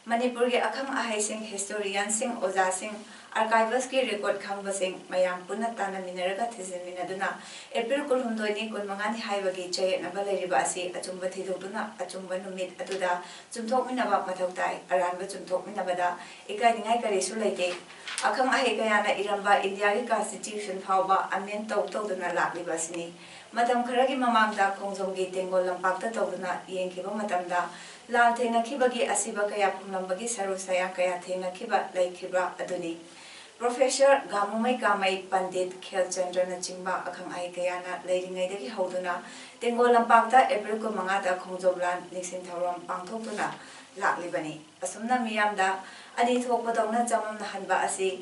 ꯃꯅꯤꯄꯨꯔꯒꯤ ꯑꯈꯪ ꯑꯍꯩꯁꯤꯡ, ꯍꯤꯁꯇꯣꯔꯤꯌꯥꯟꯁꯤꯡ, ꯑꯣꯖꯥꯁꯤꯡ, ꯑꯥꯔꯀꯥꯏꯚꯁꯀꯤ ꯔꯦꯀꯣꯔꯗ ꯈꯪꯕꯁꯤꯡ ꯃꯌꯥꯝ ꯄꯨꯟꯅ ꯇꯥꯟꯅꯃꯤꯟꯅꯔꯒ ꯊꯤꯖꯤꯟꯃꯤꯟꯅꯗꯨꯅ ꯑꯦꯄ꯭ꯔꯤꯜ ꯀꯨꯟꯍꯨꯝꯗꯣꯏꯅꯤ ꯀꯨꯟꯃꯉꯥꯅꯤ ꯍꯥꯏꯕꯒꯤ ꯆꯌꯦꯠꯅꯕ ꯂꯩꯔꯤꯕ ꯑꯁꯤ ꯑꯆꯨꯝꯕ ꯊꯤꯗꯣꯛꯇꯨꯅ ꯑꯆꯨꯝꯕ ꯅꯨꯃꯤꯠ ꯑꯗꯨꯗ ꯆꯨꯝꯊꯣꯛꯃꯤꯟꯅꯕ ꯃꯊꯧ ꯇꯥꯏ꯫ ꯑꯔꯥꯟꯕ ꯆꯨꯝꯊꯣꯛꯃꯤꯟꯅꯕꯗ ꯏꯀꯥꯏꯅꯤꯡꯉꯥꯏ ꯀꯔꯤꯁꯨ ꯂꯩꯇꯦ꯫ ꯑꯈꯪ ꯑꯍꯩ ꯀꯌꯥꯅ ꯏꯔꯝꯕ ꯏꯟꯗꯤꯌꯥꯒꯤ ꯀꯟꯁꯇꯤꯇ꯭ꯌꯨꯁꯟ ꯐꯥꯎꯕ ꯑꯃꯦꯟ ꯇꯧ ꯇꯧꯗꯨꯅ ꯂꯥꯛꯂꯤꯕ ꯑꯁꯤꯅꯤ꯫ ꯃꯇꯝ ꯈꯔꯒꯤ ꯃꯃꯥꯡꯗ ꯈꯣꯡꯖꯣꯝꯒꯤ ꯇꯦꯡꯒꯣꯜ ꯂꯝꯄꯥꯛꯇ ꯇꯧꯗꯨꯅ ꯌꯦꯡꯈꯤꯕ ꯃꯇꯝꯗ ꯂꯥꯟ ꯊꯦꯡꯅꯈꯤꯕꯒꯤ ꯑꯁꯤꯕ ꯀꯌꯥ ꯐꯪꯂꯝꯕꯒꯤ ꯁꯔꯨ ꯁꯌꯥꯡ ꯀꯌꯥ ꯊꯦꯡꯅꯈꯤꯕ ꯂꯩꯈꯤꯕ ꯑꯗꯨꯅꯤ꯫ ꯄ꯭ꯔꯣꯐꯦꯁꯔ ꯒꯥꯃꯨꯃꯩ ꯀꯥꯃꯩ, ꯄꯟꯗꯤꯠ ꯈꯦꯜꯆꯟꯗ꯭ꯔꯅꯆꯤꯡꯕ ꯑꯈꯪ ꯑꯍꯩ ꯀꯌꯥꯅ ꯂꯩꯔꯤꯉꯩꯗꯒꯤ ꯍꯧꯗꯨꯅ ꯇꯦꯡꯒꯣꯜ ꯂꯝꯄꯥꯛꯇ ꯑꯦꯄ꯭ꯔꯤꯜ ꯀꯨꯟꯃꯉꯥꯗ ꯈꯣꯡꯖꯣꯝ ꯂꯥꯟ ꯅꯤꯡꯁꯤꯡ ꯊꯧꯔꯝ ꯄꯥꯡꯊꯣꯛꯇꯨꯅ ꯂꯥꯛꯂꯤꯕꯅꯤ꯫ ꯑꯁꯨꯝꯅ ꯃꯤꯌꯥꯝꯗ ꯑꯅꯤ ꯊꯣꯛꯄꯗꯧꯅ ꯆꯃꯝꯅꯍꯟꯕ ꯑꯁꯤ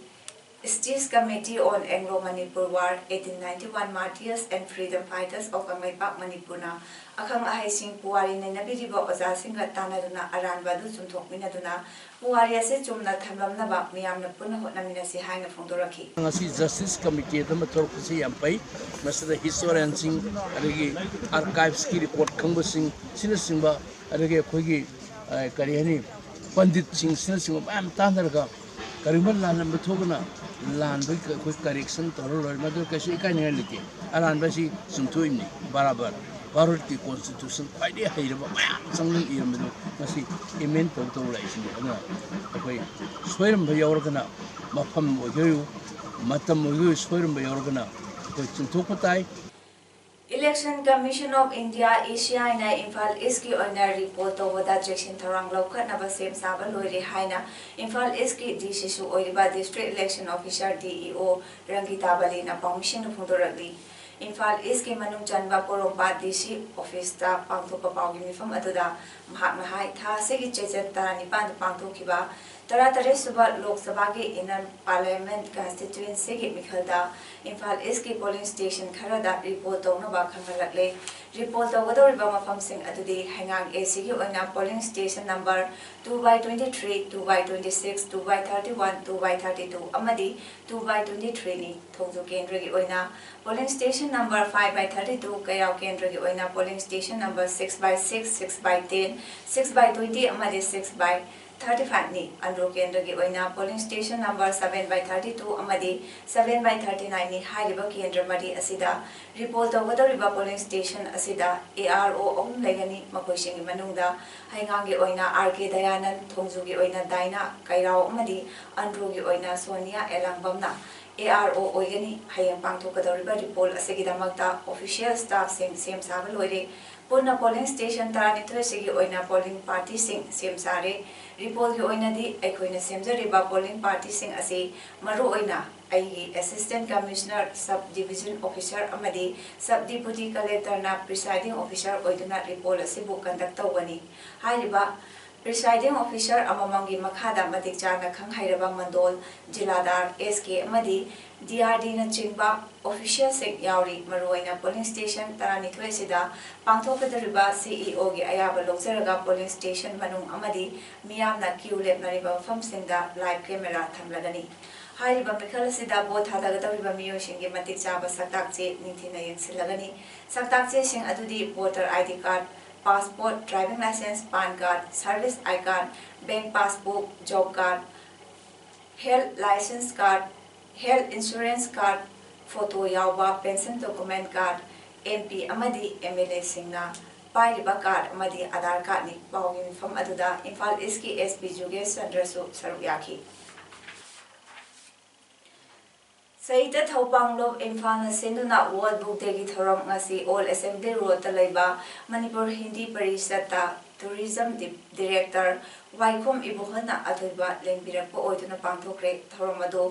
State Committee on Anglo-Manipur War, eighteen ninety-one Martyrs and Freedom Fighters of Kangleipak ꯃꯅꯤꯄꯨꯔꯅ ꯑꯈꯪ ꯑꯍꯩꯁꯤꯡ ꯄꯨꯋꯥꯔꯤ ꯅꯩꯅꯕꯤꯔꯤꯕ ꯑꯣꯖꯥꯁꯤꯡꯒ ꯇꯥꯟꯅꯗꯨꯅ ꯑꯔꯥꯟꯕ ꯑꯗꯨ ꯆꯨꯝꯊꯣꯛꯃꯤꯟꯅꯗꯨꯅ ꯄꯨꯋꯥꯔꯤ ꯑꯁꯤ ꯆꯨꯝꯅ ꯊꯝꯂꯝꯅꯕ ꯃꯤꯌꯥꯝꯅ ꯄꯨꯟꯅ ꯍꯣꯠꯅꯃꯤꯟꯅꯁꯤ ꯍꯥꯏꯅ ꯐꯣꯡꯗꯣꯔꯛꯈꯤ꯫ ꯉꯁꯤ Justice Committee ꯑꯃ ꯊꯣꯛꯂꯛꯄꯁꯤ ꯌꯥꯝ ꯐꯩ꯫ ꯃꯁꯤꯗ historianꯁꯤꯡ, ꯑꯗꯒꯤ archiveꯁꯀꯤ record ꯈꯪꯕꯁꯤꯡ, ꯁꯤꯅꯆꯤꯡꯕ, ꯑꯗꯒꯤ ꯑꯩꯈꯣꯏꯒꯤ, ꯑ, ꯀꯔꯤ ꯍꯥꯏꯅꯤ, ꯄꯟꯗꯤꯠꯁꯤꯡ, ꯁꯤꯅꯆꯤꯡꯕ ꯃꯌꯥꯝ ꯇꯥꯟꯅꯔꯒ, ꯀꯔꯤꯒꯨꯝꯕ ꯂꯥꯜꯂꯝꯕ ꯊꯣꯛꯑꯒꯅ ꯂꯥꯟꯕꯒꯤ ꯑꯩꯈꯣꯏ correction ꯇꯧꯔ ꯂꯣꯏꯔꯦ꯫ ꯃꯗꯨ ꯀꯩꯁꯨ ꯏꯀꯥꯏꯅꯤꯡꯉꯥꯏ ꯂꯩꯇꯦ꯫ ꯑꯔꯥꯟꯕ ꯑꯁꯤ ꯆꯨꯝꯊꯣꯛꯏꯕꯅꯤ꯫ ꯕꯔꯥꯕꯔ ꯚꯥꯔꯠꯀꯤ constitution ꯈ꯭ꯋꯥꯏꯗꯒꯤ ꯍꯩꯔꯕ ꯃꯌꯥꯝ ꯆꯪꯅ ꯏꯔꯝꯕꯗꯨ ꯉꯁꯤ amend ꯇꯧ ꯇꯧ ꯂꯥꯛꯏꯁꯤꯅꯤ꯫ ꯑꯗꯨꯅ ꯑꯩꯈꯣꯏ ꯁꯣꯏꯔꯝꯕ ꯌꯥꯎꯔꯒꯅ, ꯃꯐꯝ ꯑꯣꯏꯒꯦ ꯑꯣꯏꯌꯨ, ꯃꯇꯝ ꯑꯣꯏꯒꯦ ꯑꯣꯏꯌꯨ, ꯁꯣꯏꯔꯝꯕ ꯌꯥꯎꯔꯒꯅ ꯑꯩꯈꯣꯏ ꯆꯨꯝꯊꯣꯛꯄ ꯇꯥꯏ꯫ Election Commission of India, ECIꯅ Imphal Eastꯀꯤ ꯑꯣꯏꯅ report ꯇꯧꯕꯗ ꯆꯦꯛꯁꯤꯟ ꯊꯧꯔꯥꯡ ꯂꯧꯈꯠꯅꯕ ꯁꯦꯝ ꯁꯥꯕ ꯂꯣꯏꯔꯦ ꯍꯥꯏꯅ ꯏꯝꯐꯥꯜ Eastꯀꯤ DCꯁꯨ ꯑꯣꯏꯔꯤꯕ District Election Officer, DEO, ꯔꯪꯒꯤꯇꯥ ꯕꯂꯤꯅ ꯄꯥꯎꯃꯤꯁꯤꯡꯗ ꯐꯣꯡꯗꯣꯔꯛꯂꯤ꯫ ꯏꯝꯐꯥꯜ Eastꯀꯤ ꯃꯅꯨꯡ ꯆꯟꯕ ꯄꯣꯔꯣꯝꯄꯥꯠ DC officeꯇ ꯄꯥꯡꯊꯣꯛꯄ ꯄꯥꯎꯒꯤ ꯃꯤꯐꯝ ꯑꯗꯨꯗ ꯃꯍꯥꯛꯅ ꯍꯥꯏ, ꯊꯥ ꯑꯁꯤꯒꯤ ꯆꯩꯆꯠ ꯇꯔꯥꯅꯤꯄꯥꯟꯗ ꯄꯥꯡꯊꯣꯛꯈꯤꯕ ꯇꯔꯥꯇꯔꯦꯠ ꯁꯨꯕ ꯂꯣꯛ ꯁꯚꯥꯒꯤ inner parliament constituencyꯒꯤ ꯃꯤꯈꯜꯗ Imphal Eastꯀꯤ polling station ꯈꯔꯗ report ꯇꯧꯅꯕ ꯈꯪꯍꯜꯂꯛꯂꯦ꯫ Report ꯇꯧꯒꯗꯧꯔꯤꯕ ꯃꯐꯝꯁꯤꯡ ꯑꯗꯨꯗꯤ ꯍꯩꯉꯥꯡ ACꯒꯤ ꯑꯣꯏꯅ polling station number two by twenty three, two by twenty six, two by thirty one, two by thirty two ꯑꯃꯗꯤ two by twenty threeꯅꯤ꯫ ꯊꯣꯡꯖꯨ ꯀꯦꯟꯗ꯭ꯔꯒꯤ ꯑꯣꯏꯅ polling station number five by thirty two, ꯀꯩꯔꯥꯎ ꯀꯦꯟꯗ꯭ꯔꯒꯤ ꯑꯣꯏꯅ polling station number six by six, six by ten, six by twenty ꯑꯃꯗꯤ six by thirty fiveꯅꯤ꯫ Andro ꯀꯦꯟꯗ꯭ꯔꯒꯤ ꯑꯣꯏꯅ polling station number seven by thirty two ꯑꯃꯗꯤ seven by thirty nineꯅꯤ꯫ ꯍꯥꯏꯔꯤꯕ ꯀꯦꯟꯗ꯭ꯔ ꯃꯔꯤ ꯑꯁꯤꯗ report ꯇꯧꯒꯗꯧꯔꯤꯕ polling station ꯑꯁꯤꯗ ARO ꯑꯍꯨꯝ ꯂꯩꯒꯅꯤ꯫ ꯃꯈꯣꯏꯁꯤꯡꯒꯤ ꯃꯅꯨꯡꯗ ꯍꯩꯉꯥꯡꯒꯤ ꯑꯣꯏꯅ R K ꯗꯌꯥꯅꯟ, ꯊꯣꯡꯖꯨꯒꯤ ꯑꯣꯏꯅ ꯗꯥꯏꯅꯥ, ꯀꯩꯔꯥꯎ ꯑꯃꯗꯤ ꯑꯟꯗ꯭ꯔꯣꯒꯤ ꯑꯣꯏꯅ ꯁꯣꯅꯤꯌꯥ ꯑꯦꯂꯥꯡꯕꯝꯅ ARO ꯑꯣꯏꯒꯅꯤ꯫ ꯍꯌꯦꯡ ꯄꯥꯡꯊꯣꯛꯀꯗꯧꯔꯤꯕ report ꯑꯁꯤꯒꯤꯗꯃꯛꯇ official staffꯁꯤꯡ ꯁꯦꯝ ꯁꯥꯕ ꯂꯣꯏꯔꯦ꯫ ꯄꯨꯟꯅ ꯄꯣꯂꯤꯡ ꯁ꯭ꯇꯦꯁꯟ ꯇꯔꯥꯅꯤꯊꯣꯏ ꯑꯁꯤꯒꯤ ꯑꯣꯏꯅ ꯄꯣꯂꯤꯡ ꯄꯥꯔꯇꯤꯁꯤꯡ ꯁꯦꯝ ꯁꯥꯔꯦ꯫ ꯔꯤꯄꯣꯜꯒꯤ ꯑꯣꯏꯅꯗꯤ ꯑꯩꯈꯣꯏꯅ ꯁꯦꯝꯖꯔꯤꯕ ꯄꯣꯂꯤꯡ ꯄꯥꯔꯇꯤꯁꯤꯡ ꯑꯁꯤ ꯃꯔꯨꯑꯣꯏꯅ ꯑꯩꯒꯤ assistant commissioner, sub division officer ꯑꯃꯗꯤ ꯁꯕ ꯗꯤꯄꯨꯇꯤ ꯀꯂꯦꯛꯇꯔꯅ ꯄ꯭ꯔꯤꯁꯥꯏꯗꯤꯡ ꯑꯣꯐꯤꯁꯔ ꯑꯣꯏꯗꯨꯅ ꯔꯤꯄꯣꯜ ꯑꯁꯤꯕꯨ ꯀꯟꯗꯛ ꯇꯧꯒꯅꯤ꯫ ꯍꯥꯏꯔꯤꯕ ꯄ꯭ꯔꯤꯁꯥꯏꯗꯤꯡ ꯑꯣꯐꯤꯁꯔ ꯑꯃꯃꯝꯒꯤ ꯃꯈꯥꯗ ꯃꯇꯤꯛ ꯆꯥꯅ ꯈꯪ ꯍꯩꯔꯕ ꯃꯟꯗꯣꯜ, ꯖꯤꯂꯥꯗꯥꯔ, ꯑꯦꯁ ꯀꯦ ꯑꯃꯗꯤ ꯗꯤ ꯑꯥꯔ ꯗꯤꯅꯆꯤꯡꯕ ꯑꯣꯐꯤꯁꯤꯌꯦꯜꯁꯤꯡ ꯌꯥꯎꯔꯤ꯫ ꯃꯔꯨꯑꯣꯏꯅ ꯄꯣꯂꯤꯡ ꯁ꯭ꯇꯦꯁꯟ ꯇꯔꯥꯅꯤꯊꯣꯏ ꯑꯁꯤꯗ ꯄꯥꯡꯊꯣꯛꯀꯗꯧꯔꯤꯕ ꯁꯤ ꯏ ꯑꯣꯒꯤ ꯑꯌꯥꯕ ꯂꯧꯖꯔꯒ ꯄꯣꯂꯤꯡ ꯁ꯭ꯇꯦꯁꯟ ꯃꯅꯨꯡ ꯑꯃꯗꯤ ꯃꯤꯌꯥꯝꯅ ꯀ꯭ꯌꯨ ꯂꯦꯞꯅꯔꯤꯕ ꯃꯐꯝꯁꯤꯡꯗ ꯂꯥꯏꯚ ꯀꯦꯃꯦꯔꯥ ꯊꯝꯂꯒꯅꯤ꯫ ꯍꯥꯏꯔꯤꯕ ꯃꯤꯈꯜ ꯑꯁꯤꯗ ꯚꯣꯠ ꯊꯥꯗꯒꯗꯧꯔꯤꯕ ꯃꯤꯑꯣꯏꯁꯤꯡꯒꯤ ꯃꯇꯤꯛ ꯆꯥꯕ ꯁꯛꯇꯥꯛ ꯆꯦ ꯅꯤꯡꯊꯤꯅ ꯌꯦꯡꯁꯤꯜꯂꯒꯅꯤ꯫ ꯁꯛꯇꯥꯛ ꯆꯦꯁꯤꯡ ꯑꯗꯨꯗꯤ voter I D card, passport, driving licence, PAN card, service I card, bank passbook, job card, health licence card, health insurance card, photo ꯌꯥꯎꯕ pension document card, M P ꯑꯃꯗꯤ ꯑꯦꯝ ꯑꯦꯜ ꯑꯦꯁꯤꯡꯅ ꯄꯥꯏꯔꯤꯕ ꯀꯥꯔꯗ ꯑꯃꯗꯤ ꯑꯥꯙꯥꯔ ꯀꯥꯔꯗꯅꯤ꯫ ꯄꯥꯎꯒꯤ ꯃꯤꯐꯝ ꯑꯗꯨꯗ ꯏꯝꯐꯥꯜ ꯏꯁꯀꯤ S P ꯖꯨꯒꯦꯁ ꯆꯟꯗ꯭ꯔꯁꯨ ꯁꯔꯨꯛ ꯌꯥꯈꯤ꯫ ꯁꯍꯤꯇ ꯊꯧꯕꯥꯡꯂꯣꯞ ꯏꯝꯐꯥꯜꯅ ꯁꯤꯟꯗꯨꯅ ꯋꯥꯔꯜꯗ ꯕꯨꯛ ꯗꯦꯒꯤ ꯊꯧꯔꯝ ꯉꯁꯤ ꯑꯣꯜ ꯑꯦꯁꯦꯝꯕ꯭ꯂꯤ ꯔꯣꯗꯇ ꯂꯩꯕ ꯃꯅꯤꯄꯨꯔ ꯍꯤꯟꯗꯤ ꯄꯔꯤꯁꯠꯇ ꯇꯨꯔꯤꯖꯝ ꯗꯤ-, ꯗꯤꯔꯦꯛꯇꯔ ꯋꯥꯏꯈꯣꯝ ꯏꯕꯣꯍꯜꯅ ꯑꯊꯣꯏꯕ ꯂꯦꯡꯕꯤꯔꯛꯄ ꯑꯣꯏꯗꯨꯅ ꯄꯥꯡꯊꯣꯛꯈ꯭ꯔꯦ꯫ ꯊꯧꯔꯝ ꯑꯗꯨ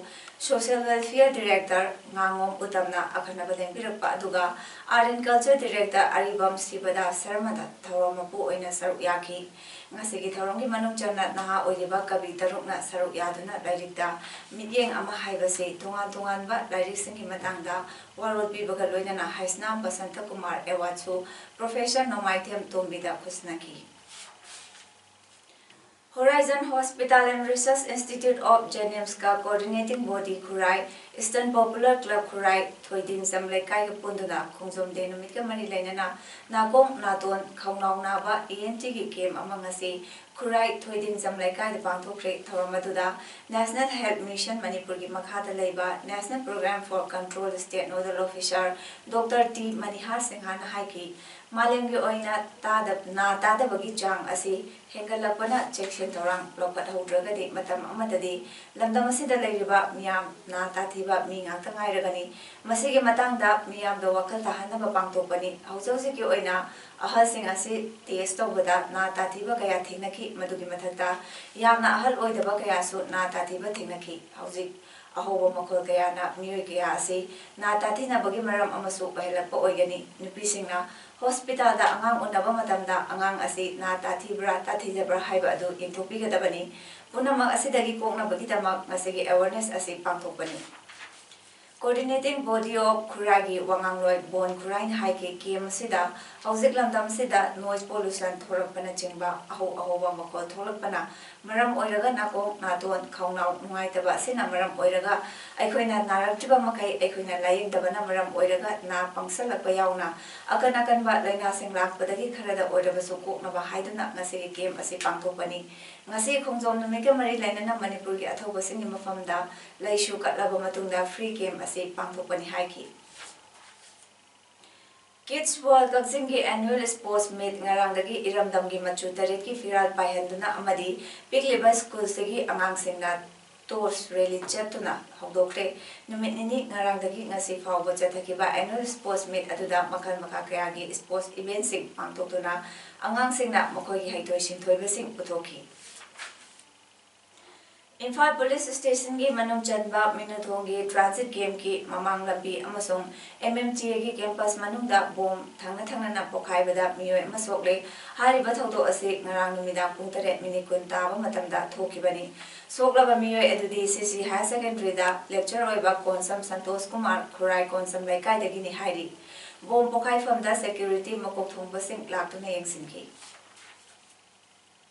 ꯁꯣꯁꯤꯌꯦꯜ ꯋꯦꯜꯐꯤꯌꯔ ꯗꯤꯔꯦꯛꯇꯔ ꯉꯥꯉꯣꯝ ꯎꯇꯝꯅ ꯑꯈꯟꯅꯕ ꯂꯦꯡꯕꯤꯔꯛꯄ ꯑꯗꯨꯒ ꯑꯥꯔꯠ ꯑꯦꯟ ꯀꯜꯆꯔ ꯗꯤꯔꯦꯛꯇꯔ ꯑꯔꯤꯕꯝ ꯁꯤꯕꯗꯥꯁ ꯁꯔꯃꯗ ꯊꯧꯔꯝ ꯃꯄꯨ ꯑꯣꯏꯅ ꯁꯔꯨꯛ ꯌꯥꯈꯤ꯫ ꯉꯁꯤꯒꯤ ꯊꯧꯔꯝꯒꯤ ꯃꯅꯨꯡ ꯆꯟꯅ ꯅꯍꯥ ꯑꯣꯏꯔꯤꯕ ꯀꯕꯤ ꯇꯔꯨꯛꯅ ꯁꯔꯨꯛ ꯌꯥꯗꯨꯅ ꯂꯥꯏꯔꯤꯛꯇ ꯃꯤꯠꯌꯦꯡ ꯑꯃ ꯍꯥꯏꯕꯁꯤ ꯇꯣꯉꯥꯟ ꯇꯣꯉꯥꯟꯕ ꯂꯥꯏꯔꯤꯛꯁꯤꯡꯒꯤ ꯃꯇꯥꯡꯗ ꯋꯥꯔꯣꯜ ꯄꯤꯕꯒ ꯂꯣꯏꯅꯅ ꯍꯩꯁꯅꯥꯝ ꯕꯁꯟꯇ ꯀꯨꯃꯥꯔ ꯑꯦꯋꯥꯔꯗꯁꯨ ꯄ꯭ꯔꯣꯐꯦꯁꯔ ꯅꯣꯡꯃꯥꯏꯊꯦꯝ ꯇꯣꯝꯕꯤꯗ ꯈꯨꯠꯁꯤꯟꯅꯈꯤ꯫ Horizon Hospital and Research Institute of JNIMSꯀ Coordinating Body Khurai, Eastern Popular Club Khurai, Thoidingjam ꯂꯩꯀꯥꯏꯒ ꯄꯨꯟꯗꯨꯅ ꯈꯣꯡꯖꯣꯝ ꯗꯦ ꯅꯨꯃꯤꯠꯀ ꯃꯔꯤ ꯂꯩꯅꯅ ꯅꯥꯀꯣꯡ ꯅꯥꯇꯣꯟ ꯈꯧꯅꯥꯎ ꯅꯥꯕ ꯏ ꯑꯦꯟ ꯇꯤꯒꯤ ꯀꯦꯝꯞ ꯑꯃ ꯉꯁꯤ ꯈꯨꯔꯥꯏ ꯊꯣꯏꯗꯤꯡꯖꯝ ꯂꯩꯀꯥꯏꯗ ꯄꯥꯡꯊꯣꯛꯈ꯭ꯔꯦ꯫ ꯊꯧꯔꯝ ꯑꯗꯨꯗ National Health Mission ꯃꯅꯤꯄꯨꯔꯒꯤ ꯃꯈꯥꯗ ꯂꯩꯕ National Program for Control State Nodal Officer doctor T Manihar ꯁꯤꯡꯍꯥꯅ ꯍꯥꯏꯈꯤ, ꯃꯥꯂꯦꯝꯒꯤ ꯑꯣꯏꯅ ꯇꯥꯗ-, ꯅꯥ ꯇꯥꯗꯕꯒꯤ ꯆꯥꯡ ꯑꯁꯤ ꯍꯦꯟꯒꯠꯂꯛꯄꯅ ꯆꯦꯛꯁꯤꯟ ꯊꯧꯔꯥꯡ ꯂꯧꯈꯠꯍꯧꯗ꯭ꯔꯒꯗꯤ ꯃꯇꯝ ꯑꯃꯗꯗꯤ ꯂꯝꯗꯝ ꯑꯁꯤꯗ ꯂꯩꯔꯤꯕ ꯃꯤꯌꯥꯝ ꯅꯥ ꯇꯥꯊꯤꯕ ꯃꯤ ꯉꯥꯛꯇ ꯉꯥꯏꯔꯒꯅꯤ꯫ ꯃꯁꯤꯒꯤ ꯃꯇꯥꯡꯗ ꯃꯤꯌꯥꯝꯗ ꯋꯥꯈꯜ ꯇꯥꯍꯟꯅꯕ ꯄꯥꯡꯊꯣꯛꯄꯅꯤ꯫ ꯍꯧꯖꯤꯛ ꯍꯧꯖꯤꯛꯀꯤ ꯑꯣꯏꯅ ꯑꯍꯜꯁꯤꯡ ꯑꯁꯤ test ꯇꯧꯕꯗ ꯅꯥ ꯇꯥꯊꯤꯕ ꯀꯌꯥ ꯊꯦꯡꯅꯈꯤ꯫ ꯃꯗꯨꯒꯤ ꯃꯊꯛꯇ ꯌꯥꯝꯅ ꯑꯍꯜ ꯑꯣꯏꯗꯕ ꯀꯌꯥꯁꯨ ꯅꯥ ꯇꯥꯊꯤꯕ ꯊꯦꯡꯅꯈꯤ꯫ ꯍꯧꯖꯤꯛ ꯑꯍꯧꯕ ꯃꯈꯣꯜ ꯀꯌꯥꯅ ꯃꯤꯑꯣꯏ ꯀꯌꯥ ꯑꯁꯤ ꯅꯥ ꯇꯥꯊꯤꯅꯕꯒꯤ ꯃꯔꯝ ꯑꯃꯁꯨ ꯑꯣꯏꯍꯜꯂꯛꯄ ꯑꯣꯏꯒꯅꯤ꯫ ꯅꯨꯄꯤꯁꯤꯡꯅ ꯍꯣꯁꯄꯤꯇꯥꯜꯗ ꯑꯉꯥꯡ ꯎꯅꯕ ꯃꯇꯝꯗ ꯑꯉꯥꯡ ꯑꯁꯤ ꯅꯥ ꯇꯥꯊꯤꯕ꯭ꯔꯥ ꯇꯥꯊꯤꯗꯕ꯭ꯔꯥ ꯍꯥꯏꯕ ꯑꯗꯨ ꯌꯦꯡꯊꯣꯛꯄꯤꯒꯗꯕꯅꯤ꯫ ꯄꯨꯝꯅꯃꯛ ꯑꯁꯤꯗꯒꯤ ꯀꯣꯛꯅꯕꯒꯤꯗꯃꯛ ꯉꯁꯤꯒꯤ awareness ꯑꯁꯤ ꯄꯥꯡꯊꯣꯛꯄꯅꯤ꯫ Coordinating Body of ꯈꯨꯔꯥꯏꯒꯤ ꯋꯥꯉꯥꯡꯂꯣꯏ ꯕꯣꯟ ꯈꯨꯔꯥꯏꯅ ꯍꯥꯏꯈꯤ, camp ꯑꯁꯤꯗ ꯍꯧꯖꯤꯛ ꯂꯝꯗꯝꯁꯤꯗ noise pollution ꯊꯣꯔꯛꯄꯅꯆꯤꯡꯕ ꯑꯍꯧ ꯑꯍꯧꯕ ꯃꯈꯣꯜ ꯊꯣꯛꯂꯛꯄꯅ ꯃꯔꯝ ꯑꯣꯏꯔꯒ ꯅꯥꯀꯣꯡ, ꯅꯥꯇꯣꯟ, ꯈꯧꯅꯥꯎ ꯅꯨꯡꯉꯥꯏꯇꯕ ꯑꯁꯤꯅ ꯃꯔꯝ ꯑꯣꯏꯔꯒ ꯑꯩꯈꯣꯏꯅ ꯅꯥꯔꯛꯇ꯭ꯔꯤꯕ ꯃꯈꯩ ꯑꯩꯈꯣꯏꯅ ꯂꯥꯌꯦꯡꯗꯕꯅ ꯃꯔꯝ ꯑꯣꯏꯔꯒ ꯅꯥ ꯄꯪꯁꯜꯂꯛꯄ ꯌꯥꯎꯅ ꯑꯀꯟ ꯑꯀꯟꯕ ꯂꯥꯏꯅꯥꯁꯤꯡ ꯂꯥꯛꯄꯗꯒꯤ ꯈꯔꯗ ꯑꯣꯏꯔꯕꯁꯨ ꯀꯣꯛꯅꯕ ꯍꯥꯏꯗꯨꯅ ꯉꯁꯤꯒꯤ camp ꯑꯁꯤ ꯄꯥꯡꯊꯣꯛꯄꯅꯤ꯫ ꯉꯁꯤ ꯈꯣꯡꯖꯣꯝ ꯅꯨꯃꯤꯠꯀ ꯃꯔꯤ ꯂꯩꯅꯅ ꯃꯅꯤꯄꯨꯔꯒꯤ ꯑꯊꯧꯕꯁꯤꯡꯒꯤ ꯃꯐꯝꯗ ꯂꯩꯁꯨ ꯀꯠꯂꯕ ꯃꯇꯨꯡꯗ free camp ꯑꯁꯤ ꯄꯥꯡꯊꯣꯛꯄꯅꯤ ꯍꯥꯏꯈꯤ꯫ Kids World ꯀꯛꯆꯤꯡꯒꯤ annual sports meet ꯉꯔꯥꯡꯗꯒꯤ ꯏꯔꯝꯗꯝꯒꯤ ꯃꯆꯨ ꯇꯔꯦꯠꯀꯤ ꯐꯤꯔꯥꯜ ꯄꯥꯏꯍꯟꯗꯨꯅ ꯑꯃꯗꯤ ꯄꯤꯛꯂꯤꯕ ꯁ꯭ꯀꯨꯜꯁꯤꯒꯤ ꯑꯉꯥꯡꯁꯤꯡꯅ torch rally ꯆꯠꯇꯨꯅ ꯍꯧꯗꯣꯛꯈ꯭ꯔꯦ꯫ ꯅꯨꯃꯤꯠ ꯅꯤꯅꯤ, ꯉꯔꯥꯡꯗꯒꯤ ꯉꯁꯤ ꯐꯥꯎꯕ ꯆꯠꯊꯈꯤꯕ annual sports meet ꯑꯗꯨꯗ ꯃꯈꯜ ꯃꯈꯥ ꯀꯌꯥꯒꯤ sports eventꯁꯤꯡ ꯄꯥꯡꯊꯣꯛꯇꯨꯅ ꯑꯉꯥꯡꯁꯤꯡꯅ ꯃꯈꯣꯏꯒꯤ ꯍꯩꯊꯣꯏ ꯁꯤꯡꯊꯣꯏꯕꯁꯤꯡ ꯎꯠꯊꯣꯛꯈꯤ꯫ ꯏꯝꯐꯥꯜ ꯄꯨꯂꯤꯁ ꯁ꯭ꯇꯦꯁꯟꯒꯤ ꯃꯅꯨꯡ ꯆꯟꯕ ꯃꯤꯅꯨꯊꯣꯡꯒꯤ transit campꯀꯤ ꯃꯃꯥꯡ ꯂꯝꯕꯤ ꯑꯃꯁꯨꯡ MMTAꯒꯤ campus ꯃꯅꯨꯡꯗ ꯕꯣꯝ ꯊꯪꯅ ꯊꯪꯅꯅ ꯄꯣꯈꯥꯏꯕꯗ ꯃꯤꯑꯣꯏ ꯑꯃ ꯁꯣꯛꯂꯦ꯫ ꯍꯥꯏꯔꯤꯕ ꯊꯧꯗꯣꯛ ꯑꯁꯤ ꯉꯔꯥꯡ ꯅꯨꯃꯤꯗꯥꯡ ꯄꯨꯡ ꯇꯔꯦꯠ ꯃꯤꯅꯤꯠ ꯀꯨꯟ ꯇꯥꯕ ꯃꯇꯝꯗ ꯊꯣꯛꯈꯤꯕꯅꯤ꯫ ꯁꯣꯛꯂꯕ ꯃꯤꯑꯣꯏ ꯑꯗꯨꯗꯤ CC Higher Secondaryꯗ lecturer ꯑꯣꯏꯕ ꯀꯣꯟꯁꯝ ꯁꯟꯇꯣꯁ ꯀꯨꯃꯥꯔ, ꯈꯨꯔꯥꯏ ꯀꯣꯟꯁꯝ ꯂꯩꯀꯥꯏꯗꯒꯤꯅꯤ ꯍꯥꯏꯔꯤ꯫ ꯕꯣꯝ ꯄꯣꯈꯥꯏꯐꯝꯗ security ꯃꯀꯣꯛ ꯊꯣꯡꯕꯁꯤꯡ ꯂꯥꯛꯇꯨꯅ ꯌꯦꯡꯁꯤꯟꯈꯤ꯫